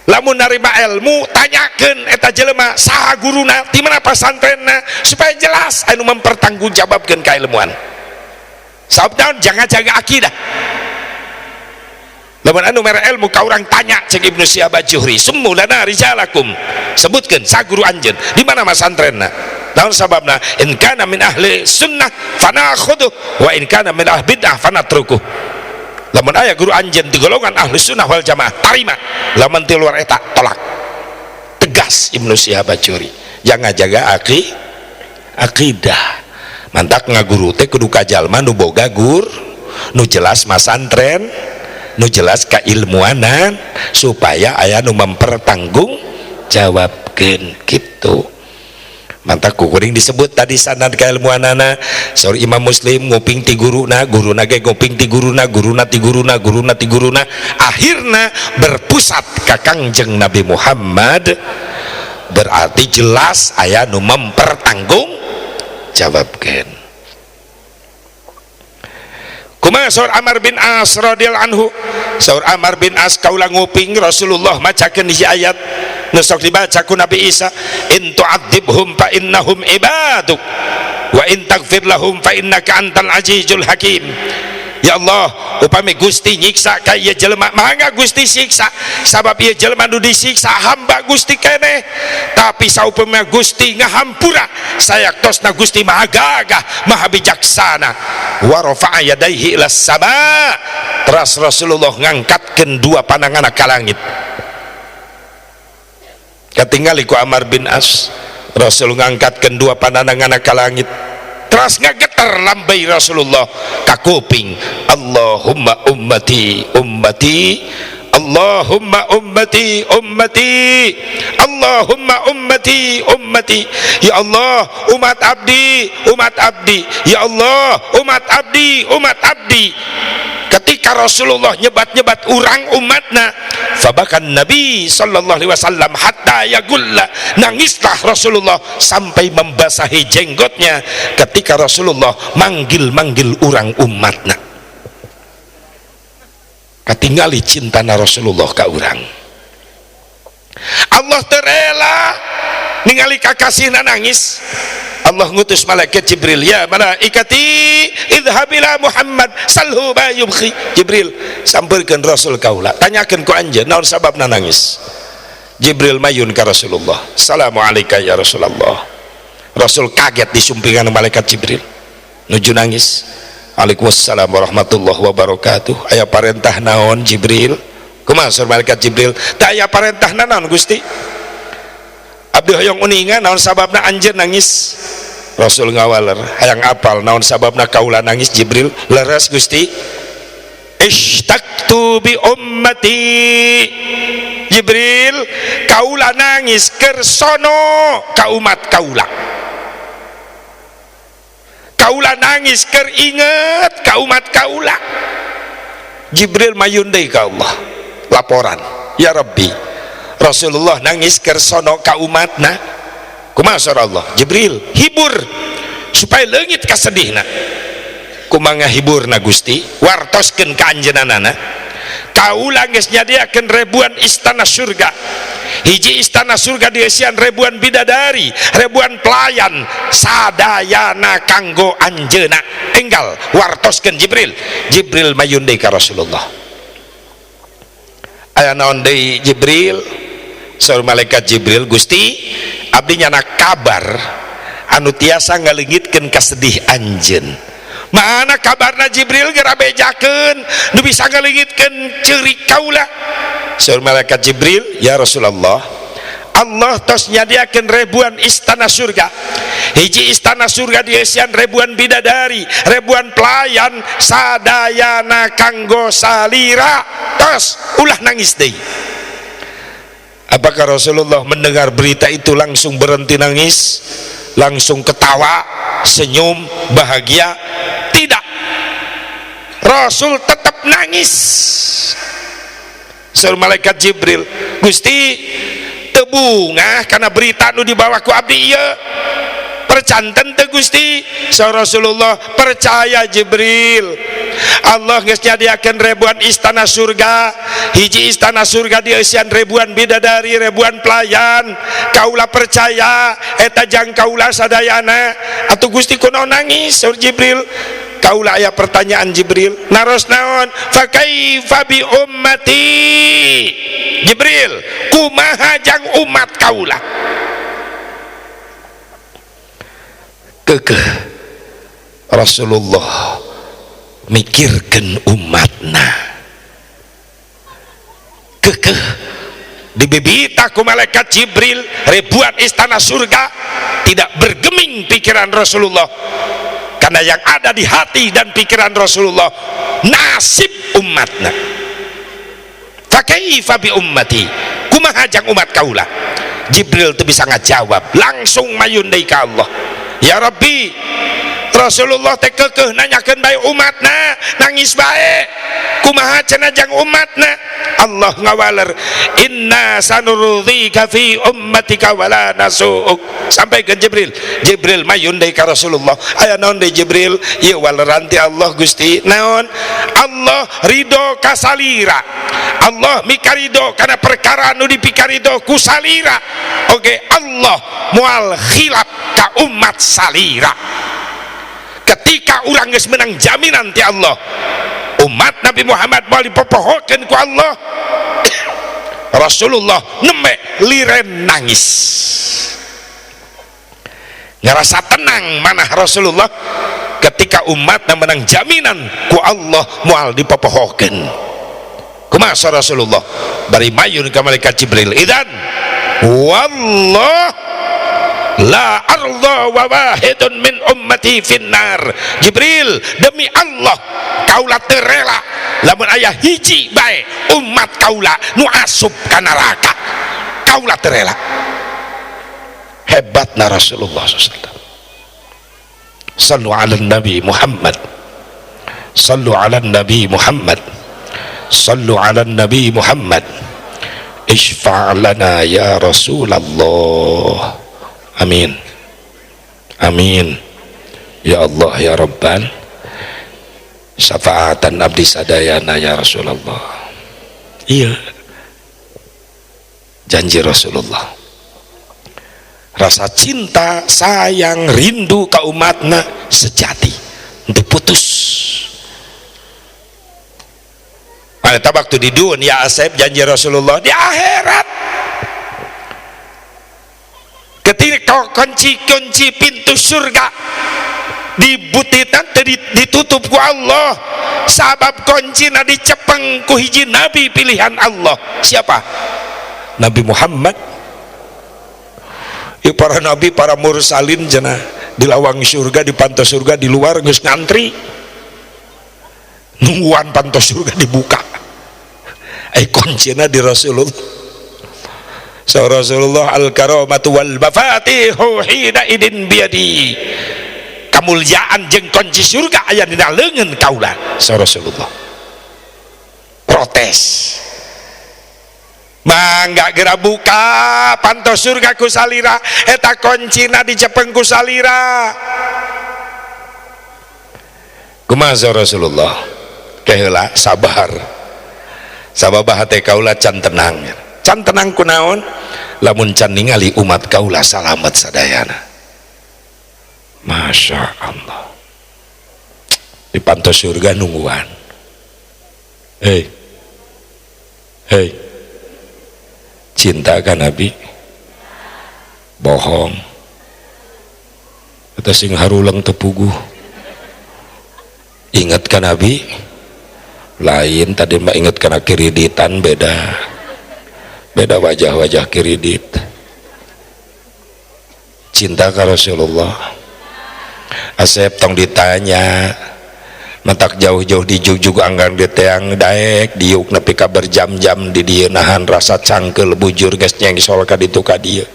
lamun narima ilmu tanyakeun eta jelema saha guruna, di mana pasantrenna, supaya jelas anu mempertanggungjawabkeun kailmuan. Sabab naon? Jangan jaga akidah. Lamun anu mere ilmu ka urang tanya, cek Ibnu Syihab Az-Zuhri, summu lana rijalakum, sebutkeun sa guru anjeun, di mana masantrenna. Naon sababna? In kana min ahli sunnah fanakhudhu wa in kana min ahli bid'ah fanatrukuh. Lamun aya guru anjeun di golongan ahli sunnah wal jamaah tarima, lamun ti luar eta tolak. Tegas Ibnu Syihab Az-Zuhri, jangan jaga akidah. Mantak ngaguru teh kudu ka jalma nu boga gur, nu jelas masantren, nu jelas keilmuanan, supaya aya nu mempertanggung jawabkeun kitu. Mantak kuring disebut tadi sanad keilmuanana, saur Imam Muslim nguping ti guruna, guruna ge nguping ti guruna, guruna ti guruna, guruna ti guruna, akhirna berpusat ka Kangjeng Nabi Muhammad. Berarti jelas aya nu mempertanggung jawabkeun. Kumaha saur Amr bin As radhiyallahu anhu? Saur Amr bin As, kaula nguping Rasulullah macakeun hiji ayat nu sok dibaca ku Nabi Isa, in tu'adzibhum fa innahum ibaduk wa in taghfir lahum fa innaka antal azizul hakim. Ya Allah, upami Gusti nyiksa ka ieu jelema, mangga Gusti siksa, sabab ieu jelema nu disiksa hamba Gusti keneh. Tapi saupama Gusti ngahampura, sayaktosna Gusti Maha Gagah, Maha Bijaksana. Wa rafa'a yadaihi ilas sama, teras Rasulullah ngangkatkeun dua pandangan ka langit. Katingali ku Amar bin As, Rasul ngangkatkeun dua pandangan ka langit, teras ngageter lambai Rasulullah ka kuping, Allahumma ummati ummati, Allahumma ummati ummati, Allahumma ummati ummati. Ya Allah, umat abdi, umat abdi, ya Allah, umat abdi, umat abdi. Ketika Rasulullah nyebat-nyebat urang umatna, fabakan Nabi sallallahu alaihi wasallam hatta yagulla, nangislah Rasulullah sampai membasahi jenggotnya ketika Rasulullah manggil-manggil urang umatna. Katingali cintana Rasulullah ka urang. Allah terela ningali kakasihna nangis. Allah ngutus malaikat Jibril, ya malaikati idhhab ila Muhammad salhu ma yubkhi. Jibril, sampeurkeun Rasul kaula, tanyakeun ku anjeun naon sababna nangis. Jibril mayun ka Rasulullah, assalamualaikum ya Rasulullah. Rasul kaget disumpingan malaikat Jibril nuju nangis. Waalaikumsalam warahmatullahi wabarakatuh. Aya parentah naon Jibril? Kumaha saur malaikat Jibril? Teu aya parentah naon Gusti. Abdi hoyong uninga naon sababna anjeun nangis. Rasul ngawaler, hayang apal naon sababna kaula nangis Jibril? Leres Gusti. Ishtaqtu bi ummati. Jibril, kaula nangis keur sono ka umat kaula. Kaula nangis keur inget ka umat kaula. Jibril mayun deui ka Allah, laporan, ya Rabbi, Rasulullah nangis keur sono ka umatna. Kumaha saur Allah? Jibril, hibur supaya leungit kasedihna. Kumaha hiburna Gusti? Wartoskeun ka anjeunna, kaula geus nyadiakeun ribuan istana surga. Hiji istana surga dieusian ribuan bidadari, ribuan pelayan, sadayana kanggo anjeuna. Enggal wartoskeun Jibril. Jibril mayun deui ka Rasulullah. Aya naon deui Jibril? Saur malaikat Jibril, Gusti, abdi nyana kabar anu tiasa ngaleungitkeun kasedih anjeun. Mana kabarna Jibril? Geura bejakeun nu bisa ngaleungitkeun ceurik kaula. Saur malaikat Jibril, ya Rasulullah, Allah tos nyadiakeun ribuan istana surga. Hiji istana surga dieusian ribuan bidadari, ribuan pelayan, sadayana kanggo salira. Tos ulah nangis deui. Apakah Rasulullah mendengar berita itu langsung berhenti nangis? Langsung ketawa, senyum, bahagia? Tidak. Rasul tetap nangis. Saur malaikat Jibril, Gusti, teu bungah karena berita nu dibawa ku abdi ieu? Percanten teu Gusti? Saur Rasulullah, percaya Jibril, Allah geus nyadiakeun ribuan istana surga. Hiji istana surga dieusian ribuan bidadari, ribuan pelayan. Kaula percaya eta jang kaula sadayana. Atuh Gusti, kunaon nangis? Saur Jibril, kaula aya pertanyaan Jibril. Naros naon? Fa kaifa bi ummati? Jibril, kumaha jang umat kaula? Kekeh Rasulullah mikirkeun umatna. Kekeh dibibita ku malaikat Jibril ribuan istana surga, tidak bergeming pikiran Rasulullah, karena yang ada di hati dan pikiran Rasulullah nasib umatna. Fa kaifa bi ummati? Kumaha jang umat kaula? Jibril teu bisa ngajawab, langsung mayun deui ka Allah, ya Rabbi, Rasulullah teh kekeh nanyakeun bae umatna, nangis bae, kumaha cenah jang umatna? Allah ngawaler, inna sanurdhika fi ummatika wala nasu'uk. Sampai ke Jibril. Jibril mayun deui ka Rasulullah. Aya naon deui Jibril? Ieu waleran ti Allah Gusti. Naon? Allah ridho ka salira, Allah mikarido kana perkara nu dipikarido ku salira. Oke, Allah moal khilaf ka umat salira. Ketika urang geus menang jaminan ti Allah, umat Nabi Muhammad moal dipopohokeun ku Allah. Rasulullah nembe liren nangis. Ngerasa tenang manah Rasulullah ketika umatna menang jaminan ku Allah moal dipopohokeun. Kumaha Rasulullah bari mayun ka malaikat Jibril, idan wallah la arda wa wahidun min ummati finnar. Jibril, demi Allah kaula teu rela lamun aya hiji bae umat kaula nu asup ka neraka, kaula teu rela. Hebatna Rasulullah SAW. Sallu ala Nabi Muhammad, sallu ala Nabi Muhammad, sallu ala Nabi Muhammad. Isfa' lana ya Rasulullah. Amin, amin ya Allah ya Rabban, syafaatan abdi sadayana ya Rasulullah. Iya, janji Rasulullah, rasa cinta sayang rindu ka umatna sejati untuk putus. Eta waktu di dunia Asep, janji Rasulullah di akhirat ketika kunci-kunci pintu surga dibutitan ditutup ku Allah, sabab kuncina dicepeng ku hiji nabi pilihan Allah. Siapa? Nabi Muhammad. Ya, para nabi, para mursalin jana di lawang surga, di panto surga di luar geus ngantri nungguan panto surga dibuka. Kuncina di Rasulullah. So Rasulullah al karamatu wal mafatihu hina idin biadi, kamulyaan jeung kunci surga aya dina leungeun kaula. So Rasulullah protes, mangga geura buka panto surga ku salira, eta kuncina dicepeng ku salira. Kumaha Rasulullah? Keheula sabar, sabab hate kaula can tenang. Can tenang kunaon? Lamun can ningali umat kaula salamet sadayana. Masya Allah, di panto surga nungguan. Hei, hei, cinta kan Nabi? Bohong atau sing harulang tepuguh. Ingat kan Nabi? Lain tadi mah ingat karena kiriditan, beda beda wajah-wajah kiridit. Cinta ke Rasulullah? Asep tong ditanya, matak jauh-jauh di jugjug anggang di teang daek diuk nepi ka berjam-jam di dieu nahan rasa cangkeul bujur geus nyengsol ka ditu ka dieu.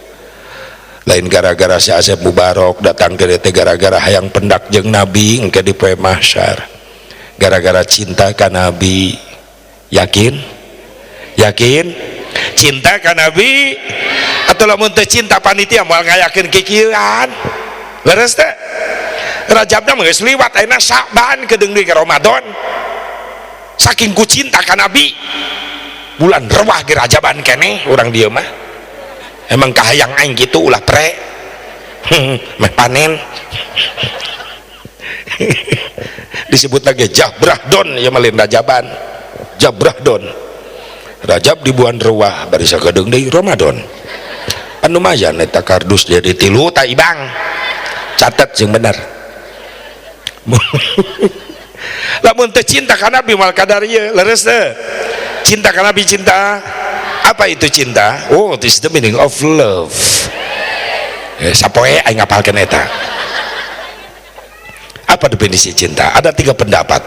Lain gara-gara si Asep Mubarok datang ke dieu, gara-gara hayang pendak jeung Nabi engke di poe mahsyar, gara-gara cinta ka Nabi. Yakin? Yakin cinta ka Nabi? Atau lamun teu cinta panitia moal ngayakeun kikieuan. Leres teh? Rajabna mah geus liwat, ayeuna Sa'ban kedeung deui ka Ramadan. Saking ku cinta ka Nabi, bulan rewah ge rajaban keneh urang dieu mah. Emang kahayang aing kitu, ulah pre meh panen. Disebut lagi Jabrahdon ya, malin rajaban Jabrahdon. Rajab di bulan rewah bari sakedeung deui Ramadan. Pan lumayan eta kardus jadi tilu ta ibang. Catat sing bener. Lamun teu cinta ka Nabi moal kadar ieu, leres teu? Cinta ka Nabi, cinta. Apa itu cinta? Oh, this is the meaning of love. Sapoe aing ngapalkeun eta. Apa definisi cinta? Ada tiga pendapat.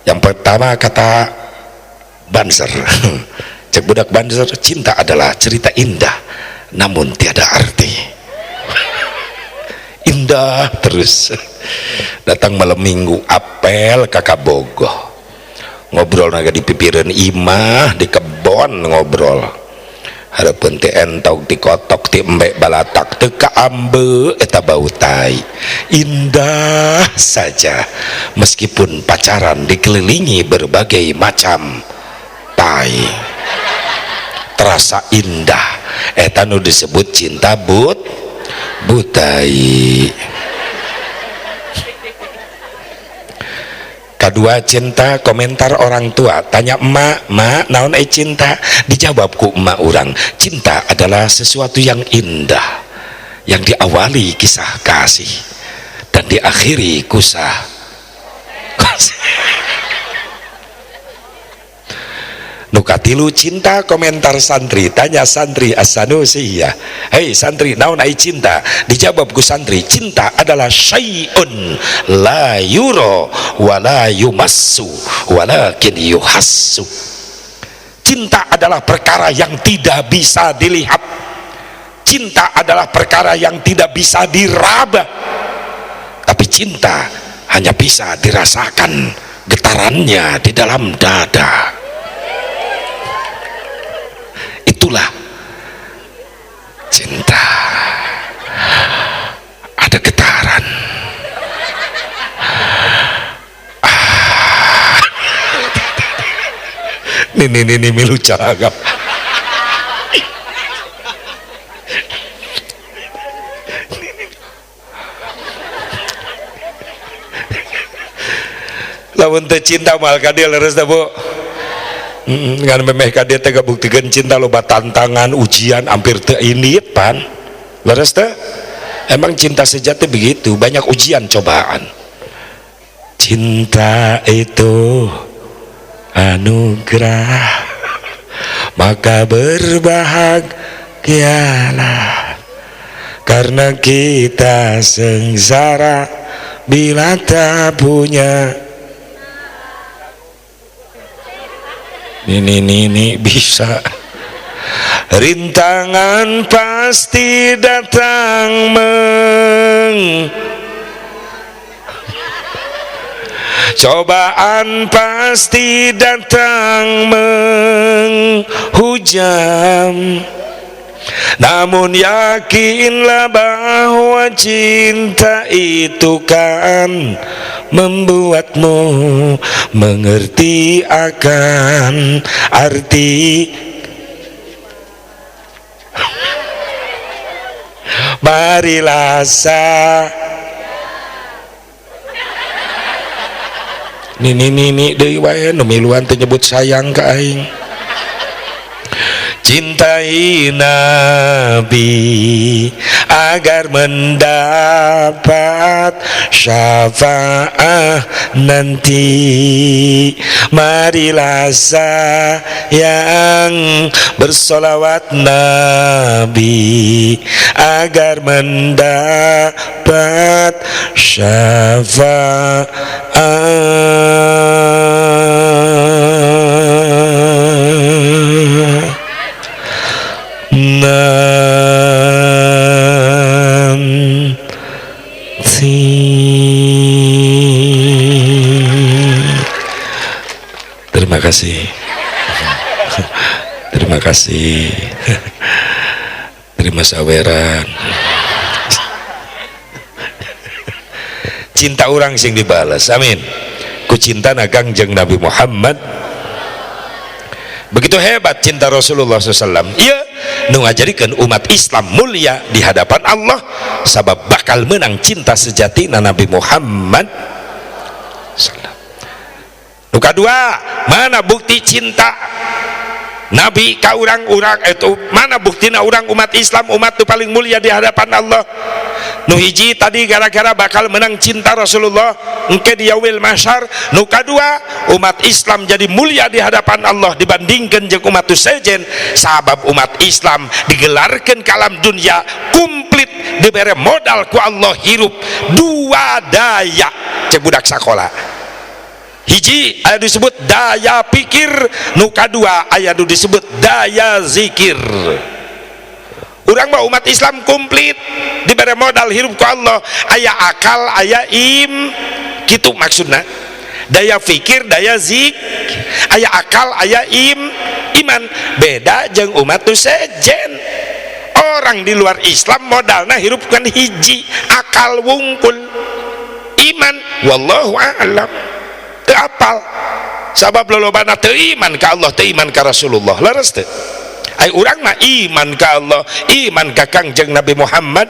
Yang pertama kata Banser, cek budak Banser, cinta adalah cerita indah namun tiada arti. Indah terus. Datang malam minggu apel kakak bogoh, ngobrol naga di pipiran imah di kebon, ngobrol hareupeun ti entog ti kotok ti embe balatak teu kaambe eta bau tai. Indah saja meskipun pacaran dikelilingi berbagai macam tai, terasa indah. Eta nu disebut cinta butai. Kedua, cinta komentar orang tua. Tanya emak, "Mak, naon cinta?" Dijawab ku emak urang, cinta adalah sesuatu yang indah. yang diawali kisah kasih dan diakhiri kusah kasih. Nu katilu cinta komentar santri, tanya santri as-Sanusiyah, hei santri, naon ai cinta? Dijawab ku santri, cinta adalah syai'un la yuro wa la yumassu walakin yuhassu. Cinta adalah perkara yang tidak bisa dilihat, cinta adalah perkara yang tidak bisa diraba, tapi cinta hanya bisa dirasakan getarannya di dalam dada. Itulah cinta, ada getaran. Ah. Nini milu cagap. Lamun teu cinta moal ka dieu leres teh Bu. Ngan memeh ka dieu teh ngabuktikeun cinta loba tantangan, ujian hampir teu indit pan. Leres teh? Emang cinta sejati begitu, banyak ujian cobaan. Cinta itu anugerah, maka berbahagialah, karena kita sengsara bila tak punya. Ini bisa. Rintangan pasti datang cobaan pasti datang menghujam, namun yakinlah bahwa cinta itu kan membuatmu mengerti akan arti. Marilah sa nini deui wae nu miluan teu nyebut sayang ka aing. Cintai Nabi agar mendapat syafaat nanti. Marilah sayang bersolawat Nabi agar mendapat syafaat. Nanti. Terima kasih. Terima kasih. Terima saweran. Cinta orang sing dibalas. Amin. Ku cinta nagang jeung Nabi Muhammad. Begitu hebat cinta Rasulullah SAW. Iya, nu ngajarikeun umat Islam mulia di hadapan Allah sabab bakal menang cinta sejati na Nabi Muhammad SAW. Nu kadua, mana bukti cinta Nabi ka urang-urang itu, mana buktina urang umat Islam, umat nu paling mulia di hadapan Allah? Nu hiji tadi gara-gara bakal menang cinta Rasulullah engke di yaumil mahsyar. Nu kadua, umat Islam jadi mulia di hadapan Allah dibandingkan jeung umat sejen, sabab umat Islam digelarkeun ka alam dunia komplit, dibere modal ku Allah hirup dua daya. Cek budak sakola, hiji aya disebut daya pikir, nu kadua aya nu disebut daya zikir. Urang mah umat Islam komplit, diberi modal hirup ku Allah, aya akal, aya im, kitu maksudna. Daya pikir, daya zik, aya akal, aya im, iman. Beda jeung umat nu sejen. Orang di luar Islam modalna hirup kan hiji, akal wungkul, iman wallahu a'lam. Teu apal sabab lolobana teu iman ka Allah, teu iman ka Rasulullah. Leres teu? Ai urang mah iman ka Allah, iman ka Kangjeng Nabi Muhammad.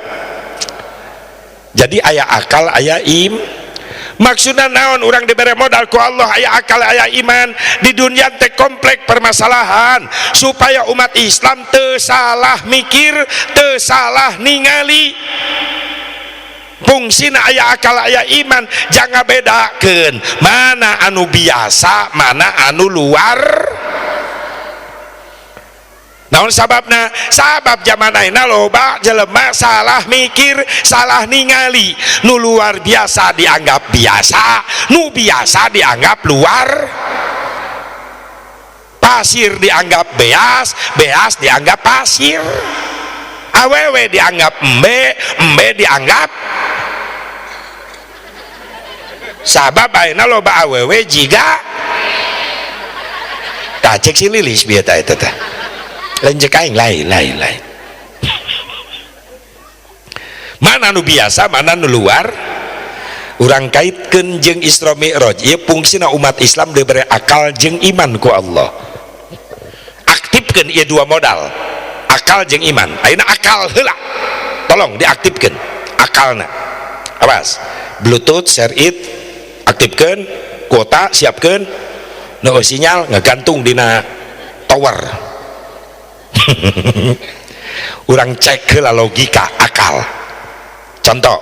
Jadi aya akal, aya im. Maksudna naon urang dibere modal ku Allah aya akal, aya iman. Di dunia teh komplek permasalahan supaya umat Islam teu salah mikir, teu salah ningali. Fungsina aya akal aya iman, jangan bedakeun mana anu biasa mana anu luar. Naon sababna? Sabab zaman ayeuna loba jelema salah mikir, salah ningali. Nu luar biasa dianggap biasa, nu biasa dianggap luar. Pasir dianggap beas, beas dianggap pasir. Awewe dianggap embe, embe dianggap. Sabab ayeuna loba awewe jiga tah cek si Lilis bieu tah eta teh. Lain cek aing, lain lain lain. Mana nu biasa, mana nu luar? Urang kaitkeun jeung Isra Mi'raj. Ieu fungsina umat Islam diberi akal jeung iman ku Allah. Aktifkeun ieu dua modal, akal jeung iman. Ayeuna akal heula. Tolong diaktifkeun akalna. Awas, Bluetooth, share it, aktifkeun, kuota siapkeun, nu sinyal ngagantung dina tower. Urang cek heula logika akal. Contoh,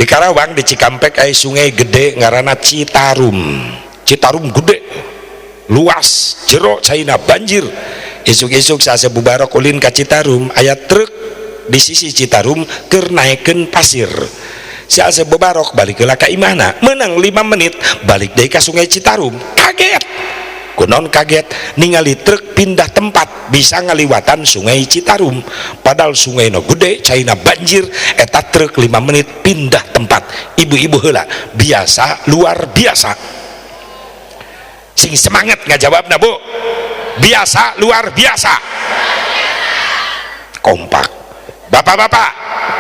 di Karawang di Cikampek aya sungai gede ngaranna Citarum. Citarum gede, luas, jero caina banjir. Isuk-isuk saasep bubarok ulin ka Citarum, aya truk di sisi Citarum keur naekeun pasir. Si Asep Bobarok balik heula ka imahna, menang 5 menit balik deui ka sungai Citarum. Kaget. Kunaon kaget? Ningali truk pindah tempat bisa ngaliwatan sungai Citarum. Padahal sungai nu gede, caina banjir, eta truk 5 menit pindah tempat. Ibu-ibu heula, biasa luar biasa. Sing semangat ngajawabna, Bu. Biasa luar biasa. Kompak. Bapak-bapak,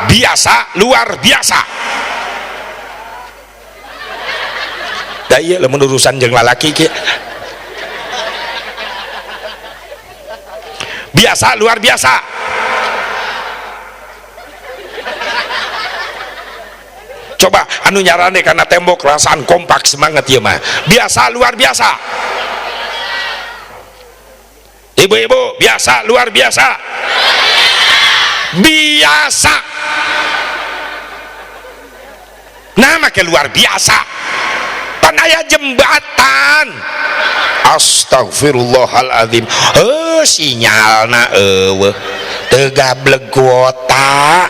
biasa luar biasa. Da ieu lamun urusan jeung lalaki kieu. Biasa luar biasa. Coba anu nyarane kana tembok rasaan kompak semangat ieu mah. Biasa luar biasa. Ibu-ibu, biasa luar biasa. Biasa. Nah, make luar biasa. Pan aya jembatan. Astagfirullahaladzim. Sinyalna eueuh. Teu gableg kuota.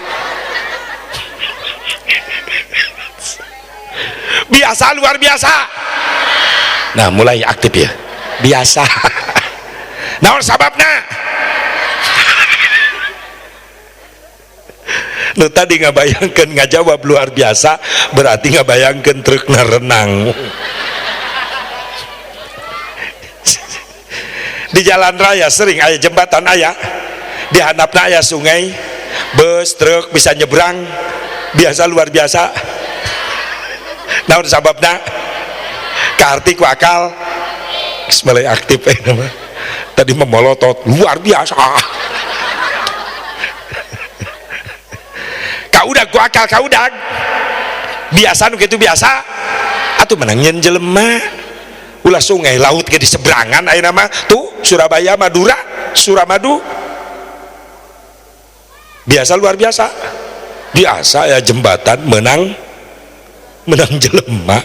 Biasa luar biasa. Nah, mulai aktif ya. Biasa. Naon sababna? Nu tadi ngabayangkeun ngajawab luar biasa berarti ngabayangkeun trukna renang. Di jalan raya sering aya jembatan aya, di handapna aya sungai, bus, truk bisa nyebrang. Biasa luar biasa. Naon sababna? Kaarti ku akal. Geus mulai aktif mah. Tadi memolotot luar biasa. Kaudag ku akal kaudag. Biasa nu kitu biasa. Atuh menang nyeun jelema. Ulah sungai laut ge di seberangan ayeuna mah. Tuh Surabaya Madura, Suramadu. Biasa luar biasa. Biasa ya jembatan menang menang jelema.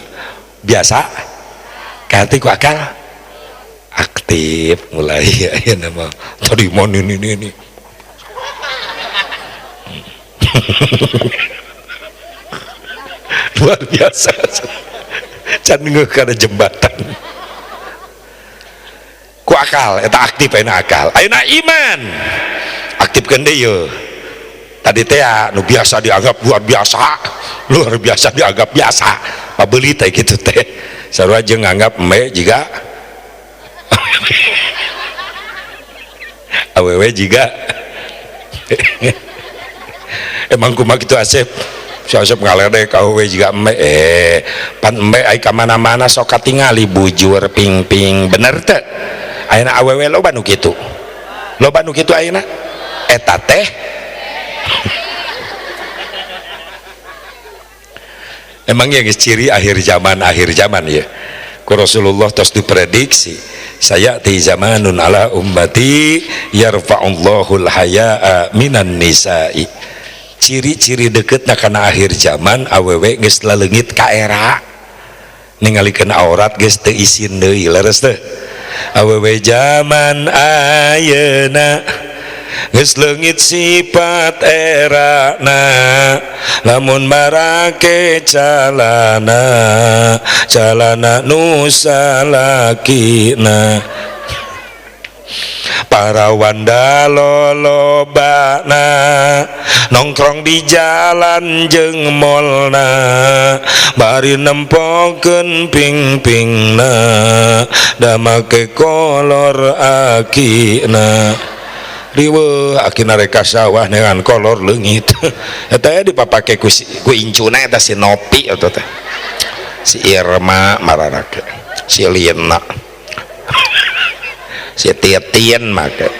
Biasa. Kaarti ku akal aktif mulai ya nama tadi mau ini luar biasa. Can ngeuh kana jembatan ku akal eta aktif ayeuna akal. Ayeuna iman aktifkeun deui yeuh. Tadi teh nu biasa dianggap luar biasa dianggap biasa. Pabeuli teh kitu teh. Sarua jeung nganggap embe jiga awewe jiga. Emang kumaha kitu Asep? Si Asep ngaledek awewe jiga embe. Pan embe ai ka mana-mana sok katingali bujur ping-ping, bener teu? Ayeuna awewe loba nu kitu. Loba nu kitu ayeuna. Eta teh emang ya geus ciri akhir zaman ya. Ku Rasulullah tos diprediksi sayati zamanun ala ummati yarfa'ullahul haya'a minan nisa'i. Ciri-ciri deketna kana akhir zaman awewe geus laleungit ka era. Ningalikeun aurat geus teu isin deui, leres teu? Awewe zaman ayeuna geus leungit sifat erana, lamun marake calana, calana nu salakina. Para wanda lolobana nongkrong di jalan jeung molna, bari nempokeun ping-pingna da make kolor akina. Riweuh akina rek ka sawah neangan kolor leungit. Eta dipapake ku incuna eta si Nopi eta teh. Si Irma mararake, si Lina, si Titien make.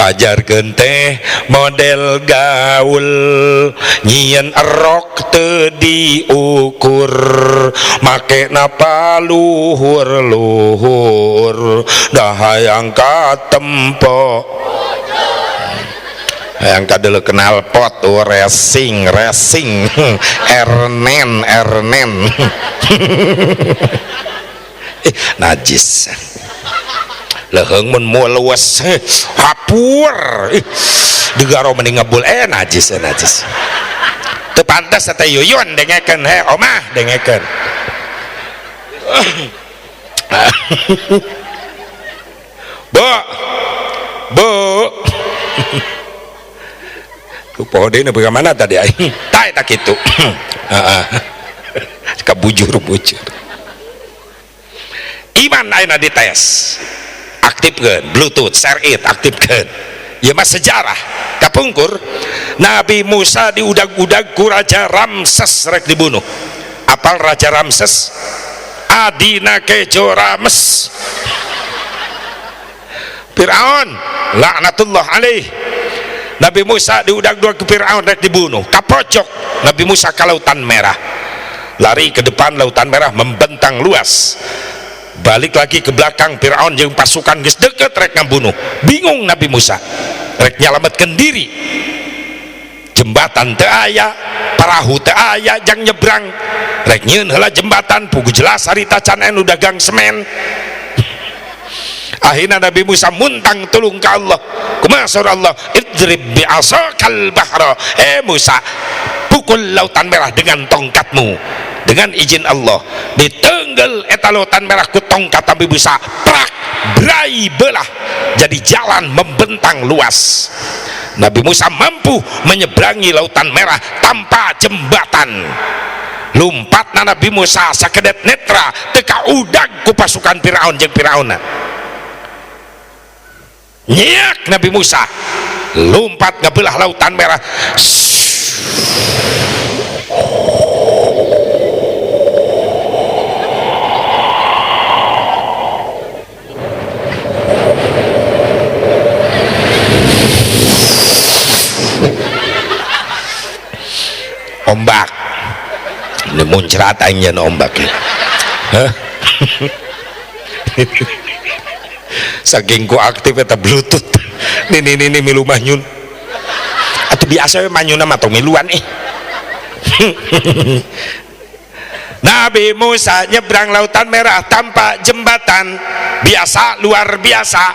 Pajarkeun teh model gaul, nyieun erok teu diukur, make napa luhur-luhur, dah hayang katempo hayang kadeuleu kenal pot, oh, racing racing, ernen ernen. Najis leheng mun luwes hapur digaro mending ngebul, najis najis teu pantes teh Yuyun dengekeun, he omah dengekeun. Bu bu ku poho deui nepi ka mana tadi aing tah eta kitu. Heeh, kabujur-bujur iman ayeuna dites, aktifkan bluetooth, share it, aktifkan. Ya mas sejarah kapungkur Nabi Musa diudag-udag ku Raja Ramses rek dibunuh. Apal Raja Ramses? Adina kejo Rames. Fir'aun laknatullah alaih. Nabi Musa diudag-udag ku Fir'aun rek dibunuh. Kapocok Nabi Musa ke Lautan Merah. Lari ke depan, Lautan Merah membentang luas. Balik lagi ke belakang, Fir'aun jeung pasukan geus deket rek ngabunuh. Bingung Nabi Musa, rek nyalametkeun diri. Jembatan teu aya, parahu teu aya jang nyebrang. Rek nyieun heula jembatan, pugu jelas harita can anu dagang semen. Akhirna Nabi Musa muntang tulung ka Allah. Kumaha saur Allah? Idrib bi'asakal bahra. Musa, pukul Lautan Merah dengan tongkatmu. Dengan izin Allah ditenggel eta Lautan Merah ku tongkat Nabi Musa, prak brai belah jadi jalan membentang luas. Nabi Musa mampu menyeberangi Lautan Merah tanpa jembatan. Lumpatna Nabi Musa sakedet netra teu kaudag ku pasukan Firaun jeung Firaunna. Nyiak Nabi Musa lompat ngebelah Lautan Merah. Ombak ini muncrat aingnya ombak ya. Hah? Saking ku aktif eta bluetooth. Nih nih nih milu manyun. Atau biasa we manyuna mah tong miluan ih. Nabi Musa nyebrang Lautan Merah tanpa jembatan. Biasa luar biasa.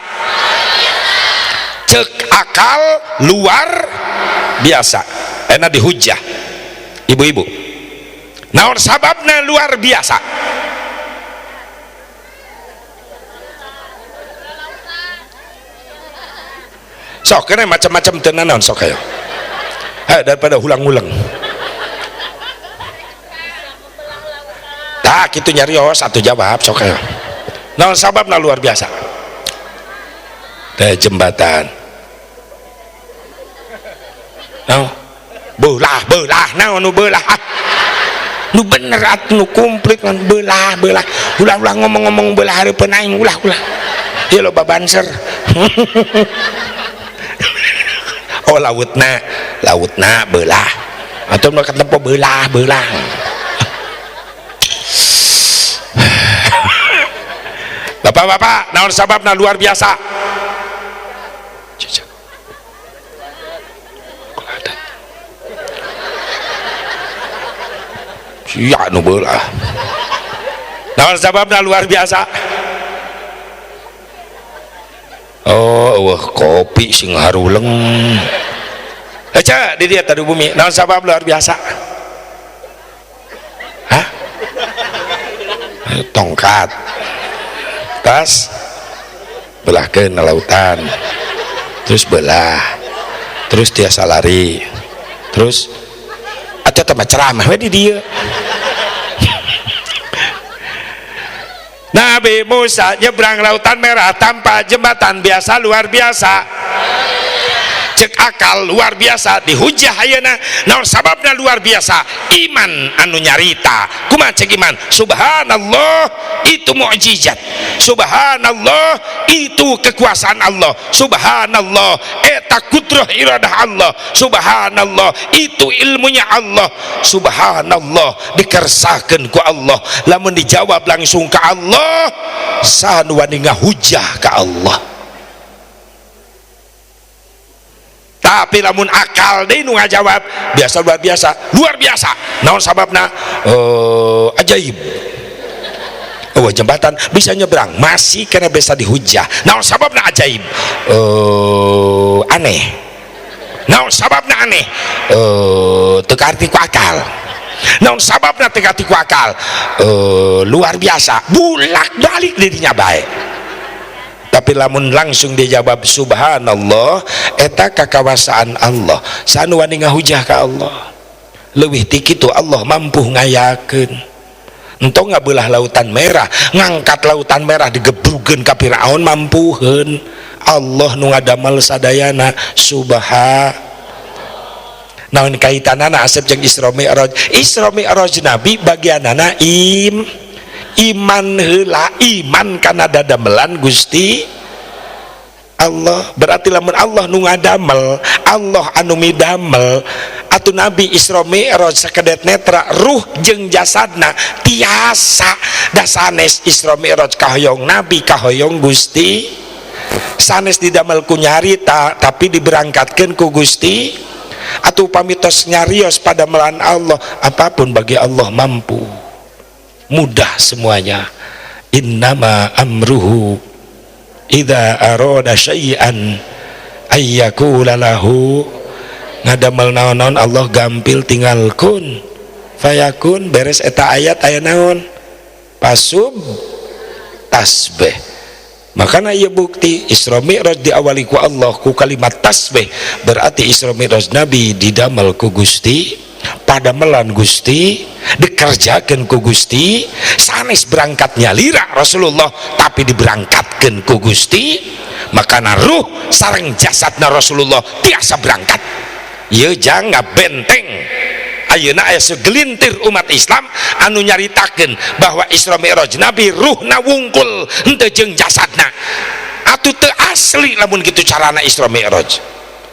Cek akal luar biasa. Enak dihujah ibu-ibu. Naon sababna luar biasa? Sok kena macam-macam tenanan sok ayo. Daripada ulang-ulang. Tak itu nyarios satu jawab sok ayo. Naon sababna luar biasa? Teh jembatan. Naon? Belah belah naon nu belah? Nu bener atuh nu komplit kan belah belah. Ulah-ulah ngomong-ngomong belah hareupeun aing ulah-ulah. Ieu loba banser. Oh lautna, lautna belah. Atau nu katempo belah belah. Bapak-bapak, naon sababna luar biasa? Sia nu beulah. Naon sababna luar biasa? Oh, wah kopi sing haruleng. Aca di dia tadi bumi. Naon sabab luar biasa? Hah? Tongkat. Tas belahkeun lautan. Terus belah. Terus tiasa lari. Terus atuh teh mah ceramah we di dieu. Nabi Musa nyebrang lautan merah tanpa jembatan, biasa luar biasa. Cek akal luar biasa dihujah ayeuna. Naon sababna luar biasa? Iman anu nyarita. Kumaha cek iman? Subhanallah, itu mukjizat. Subhanallah, itu kekuasaan Allah. Subhanallah, eta kudrah iradah Allah. Subhanallah, itu ilmunya Allah. Subhanallah, dikersakeun ku Allah. Lamun dijawab langsung ke Allah, saha nu wani ngahujah ka Allah? Tapi lamun akal deui nu ngajawab biasa luar biasa, luar biasa. Naon sababna? Ajaib. Oh, jembatan bisa nyebrang, masih kena bisa dihujah. Naon sababna ajaib? Aneh. Naon sababna aneh? Teu kaarti ku akal. Naon sababna teu kaarti ku akal? Luar biasa, bulak-balik dirinya bae. Tapi lamun langsung dijawab subhanallah, eta kakawasaan Allah. Sanu wani ngahujah ka Allah. Leuwih ti kitu Allah mampu ngayakeun. Entong ngabelah lautan merah, ngangkat lautan merah digebrugeun ka Firaun mampuheun. Allah nu ngadamel sadayana. Subhan. Naon kaitanana asep jeung Isra Mi'raj? Isra Mi'raj Nabi bagianana iman heula, iman kana dadamelan Gusti Allah. Berarti lamun Allah nu ngadamel, Allah anu midamel, atuh Nabi Isra Mi'raj sakedet netra ruh jeung jasadna tiasa dasanes Isra Mi'raj kahoyong Nabi, kahoyong Gusti. Sanes didamel ku nyarita tapi diberangkatkeun ku Gusti. Atuh pamitos nyarios padamelan Allah, apapun bagi Allah mampu, mudah semuanya. Innama amruhu idza arada syai'an ayyakula lahu. Ngadamel naon-naon Allah gampil tinggal kun fayakun, beres eta ayat aya naon? Pasub tasbih. Makana ieu bukti Isra Mi'raj diawali ku Allah ku kalimat tasbih, berarti Isra Mi'raj Nabi didamel ku Gusti, padamelan Gusti, dikerjakan ku Gusti. Sanes berangkatnya lira Rasulullah tapi diberangkatkan ku Gusti. Makana ruh sareng jasadna Rasulullah tiasa berangkat. Ieu jangan benteng. Ayeuna aya segelintir umat Islam anu nyaritakeun bahwa Isra Mi'raj Nabi ruhna wungkul henteu jeung jasadna. Atuh teu asli lamun kitu carana Isra Mi'raj.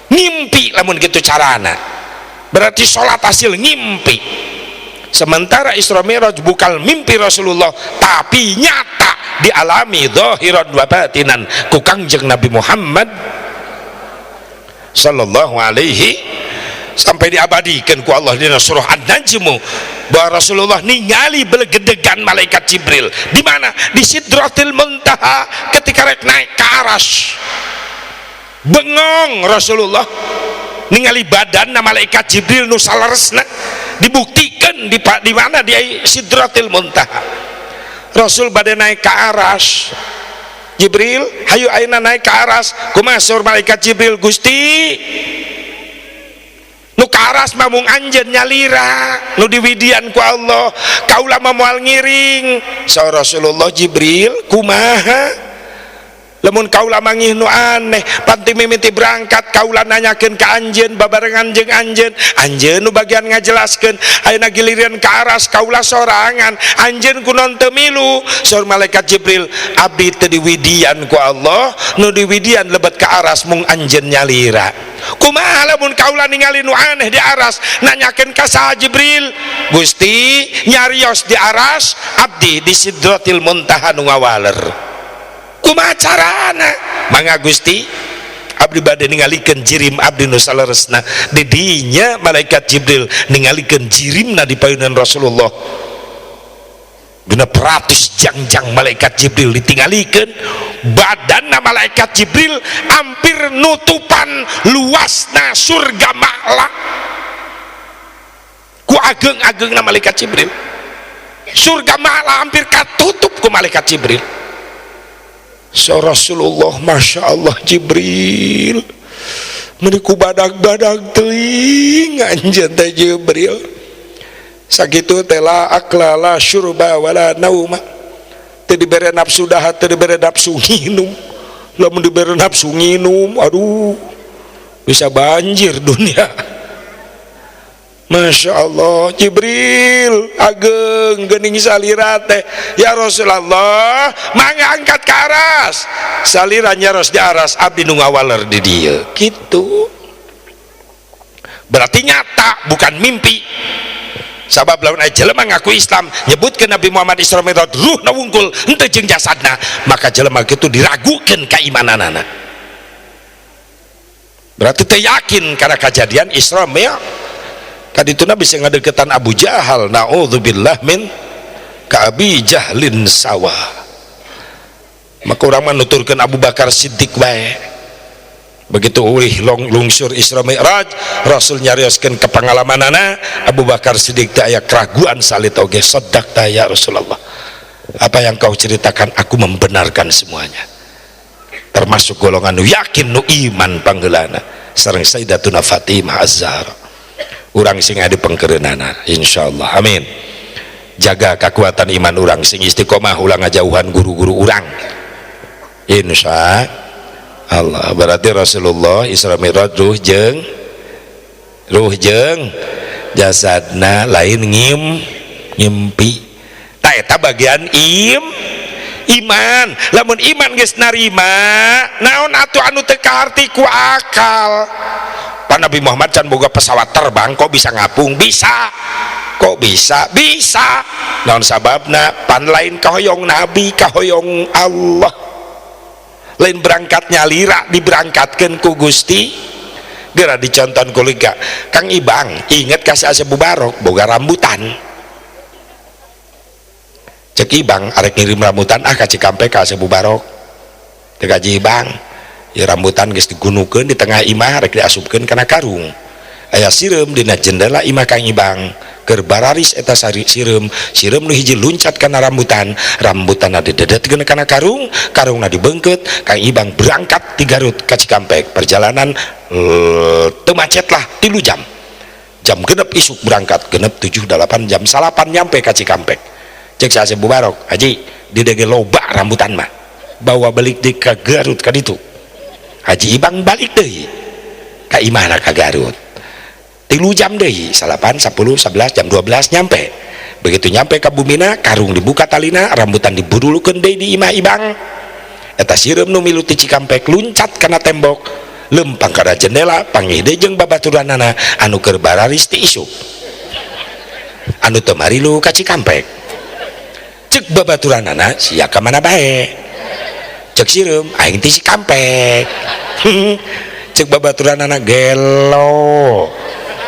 Ngimpi lamun kitu carana. Berarti sholat hasil ngimpi. Sementara Isra Mi'raj bukan mimpi Rasulullah tapi nyata dialami zahiran wa batinan ku Kangjeng Nabi Muhammad sallallahu alaihi, sampai diabadikan ku Allah dina surah An-Najm bahwa Rasulullah ningali belegedegan malaikat Jibril di mana? Di Sidratil Muntaha ketika rek naik ke aras. Bengong Rasulullah ningali badan malaikat Jibril nu saleresna, dibuktikan di mana dia Sidratil Muntaha. Rasul bade naik ke aras, Jibril hayu ayeuna naik ke aras. Kumaha saur malaikat Jibril? Gusti, nu ka aras mah mung anjeun nyalira nu diwidian ku Allah, kaula mah moal ngiring. Saur Rasulullah, Jibril kumaha lamun kaula mangih nu aneh, panti mimiti berangkat kaula nanyakeun ka anjeun babarengan jeung anjeun, anjeun nu bagian ngajelaskeun. Ayeuna giliran ka aras kaula sorangan, anjeun kunaon teu milu? Saur malaikat Jibril, abdi teu diwidian ku Allah, nu diwidian lebet ka aras mung anjeun nyalira. Kumaha lamun kaula ningali nu aneh di aras, nanyakeun ka saha Jibril? Gusti nyarios di aras, abdi di Sidratil Muntaha nu ngawaler. Kumaha carana? Mangga Gusti, Abdi bade ningalikeun jirim abdi nu saleresna. Di dinya malaikat Jibril ningalikeun jirimna di payunan Rasulullah. 600 jangjang malaikat Jibril ditinggalikeun, badanna malaikat Jibril hampir nutupan luasna surga Ma'la ku ageng-agengna malaikat Jibril. Surga Ma'la hampir katutup ku malaikat Jibril. So Rasulullah, "Masya Allah, Jibril, meni ku badag-badag teuing anjeun teh, Jibril." Sakitu teh la akla la syurba wala nauma, teu dibere nafsu dahar, teu dibere nafsu nginum. Lamun dibere nafsu nginum, aduh, bisa banjir dunia. Masya Allah, Jibril, ageng gening salira teh. "Ya Rasulullah, mangga angkat ke aras." Salira nyaros di aras, abdi nu ngawaler di dieu. Gitu, berarti nyata, bukan mimpi. Sabab lamun aya jelema ngaku Islam nyebutkeun Nabi Muhammad Isra Mi'raj ruhna wungkul henteu jeung jasadna, maka jelema kitu diragukeun keimananana. Berarti teu yakin karena kejadian Isra Mi'raj. Kadituna bisa ngadeketan Abu Jahal, naudzubillah min ka Abi Jahlin sawa. Maka urang mah nuturkeun Abu Bakar Siddiq bae. Begitu ulih long, lungsur Isra Mi'raj, Rasul nyarioskeun ke pengalamanana, Abu Bakar Siddiq teh aya keraguan salit oge. "Sadaqta ya Rasulullah, apa yang kau ceritakan aku membenarkan semuanya." Termasuk golongan nu yakin, nu iman panggeulana sareng Sayyidatuna Fatimah Az-Zahra. Urang sing aya di pengkereunana, insyaallah, amin. Jaga kekuatan iman urang sing istiqomah, ulah ngajauhan guru-guru urang, insya Allah. Berarti Rasulullah Isra Mi'raj ruh jeung jasadna, lain ngimpi. Tak eta bagian iman. Lamun iman geus narima, naon atuh anu teu kaharti ku akal? Pak, Nabi Muhammad can boga pesawat terbang kok bisa ngapung? Bisa. Kok bisa? Bisa. Naon sababna? Pan lain kahoyong Nabi, kahoyong Allah. Lain berangkat nyalira, diberangkatkan ku Gusti. Geura diconton ku liga. Kang Ibang inget kasih Asep Mubarok boga rambutan. Cek Ibang, "Arek ngirim rambutan ah ka Cikampek ka Asep Mubarok." Teu gaji Ibang ya, rambutan geus digunukeun di tengah imah, rek diasupkeun kana karung. Aya sireum dina jendela imah Kang Ibang keur bararis eta sari sireum. Sireum nu hiji luncat kana rambutan, rambutan didedetkeun kana karung, karungna dibeungkeut. Kang Ibang berangkat di Garut ka Cikampek, perjalanan teu macet lah 3 jam. Jam 6 isuk berangkat, 6, 7, 8, jam 9 nyampe ka Cikampek. Cek si Asep Mubarok, "Haji, di dege loba rambutan mah, bawa balik di ka Garut ka ditu." Haji Ibang balik deui ka imahna ka Garut, 3 jam deui, 9, 10, 11, jam 12 nyampe. Begitu nyampe ka bumina, karung dibuka talina, rambutan dibudulukeun deui di imah Ibang. Eta sireum nu milu ti Cikampek luncat kana tembok, lempang kana jendela, panggih deui jeung babaturanana anu keur bararis ti isuk, anu teu marilu ka Cikampek. Cek babaturanana, "Sia ka mana bae?" Cek sireum, "Aing ti Cikampek." Cek babaturanana, "Gelo,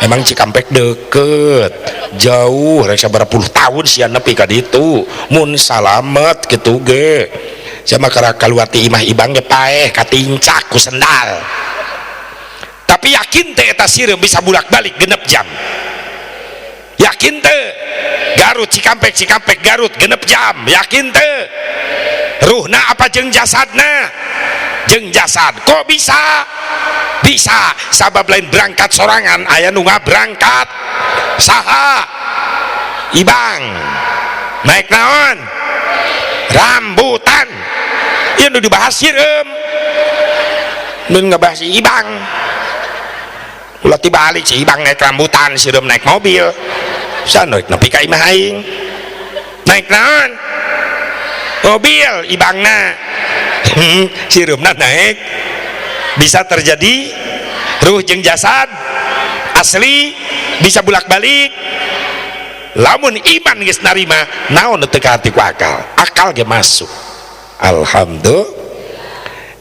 emang Cikampek deket? Jauh, rek sabaraha puluh tahun sia nepi ka ditu, mun salamet kitu ge. Sia mah kaluar ti imah Ibang ge paeh, katincak ku sendal." Tapi yakin teh eta sireum bisa bolak-balik 6 jam? Yakin teh? Garut Cikampek, Cikampek Garut, 6 jam, yakin teh? Ruhna apa jeung jasadna? Jeung jasad. Kok bisa? Bisa sabab lain berangkat sorangan, aya nu berangkat. Saha? Ibang. Naik naon? Rambutan. Ieu nu dibahas sireum, nu ngebahas si Ibang. Ulah tibalik, si Ibang naik rambutan, sireum naik mobil. Sa naik nepi ka imah aing naik naon? Mobil Ibangna, sireumna naik. Bisa terjadi ruh jeung jasad asli bisa bolak-balik. Lamun iman geus narima, naon nu teu kaharti ku akal, akal ge masuk. Alhamdulillah.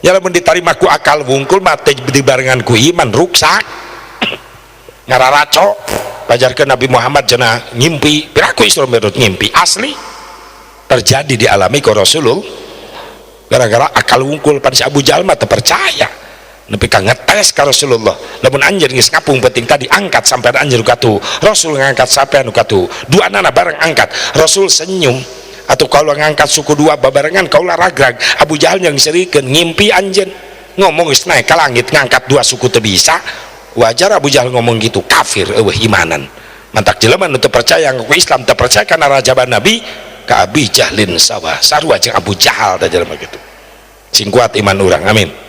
Ya, lamun ditarima ku akal wungkul mah teu dibarengan ku iman, ruksak, ngararaco. Pajarkeun Nabi Muhammad cenah ngimpi. Piraku Isra Mi'raj ngimpi, asli terjadi, dialami ku Rasulullah gara-gara akal wungkul. Pan si Abu Jahal mah teu percaya nepi ka ngetes ka Rasulullah, "Lamun anjeun geus ngapung penting tadi, angkat sampai anjeun katuhu." Rasul ngangkat sampai anu katuhu, dua nana bareng angkat. Rasul senyum, "Atau kalau ngangkat suku dua babarengan, kaulah ragrag." Abu Jahal yang serikeun, "Ngimpi anjeun, ngomong geus naik ke langit, ngangkat dua suku teu bisa." Wajar Abu Jahal ngomong gitu, kafir, euweuh imanan. Mantak jelema nu teu percaya, ngaku Islam, teu percaya kana rajaban Nabi, ka Abi Jahlin sawa, sarua jeung Abu Jahal teh jelema gitu. Sing kuat iman urang, amin.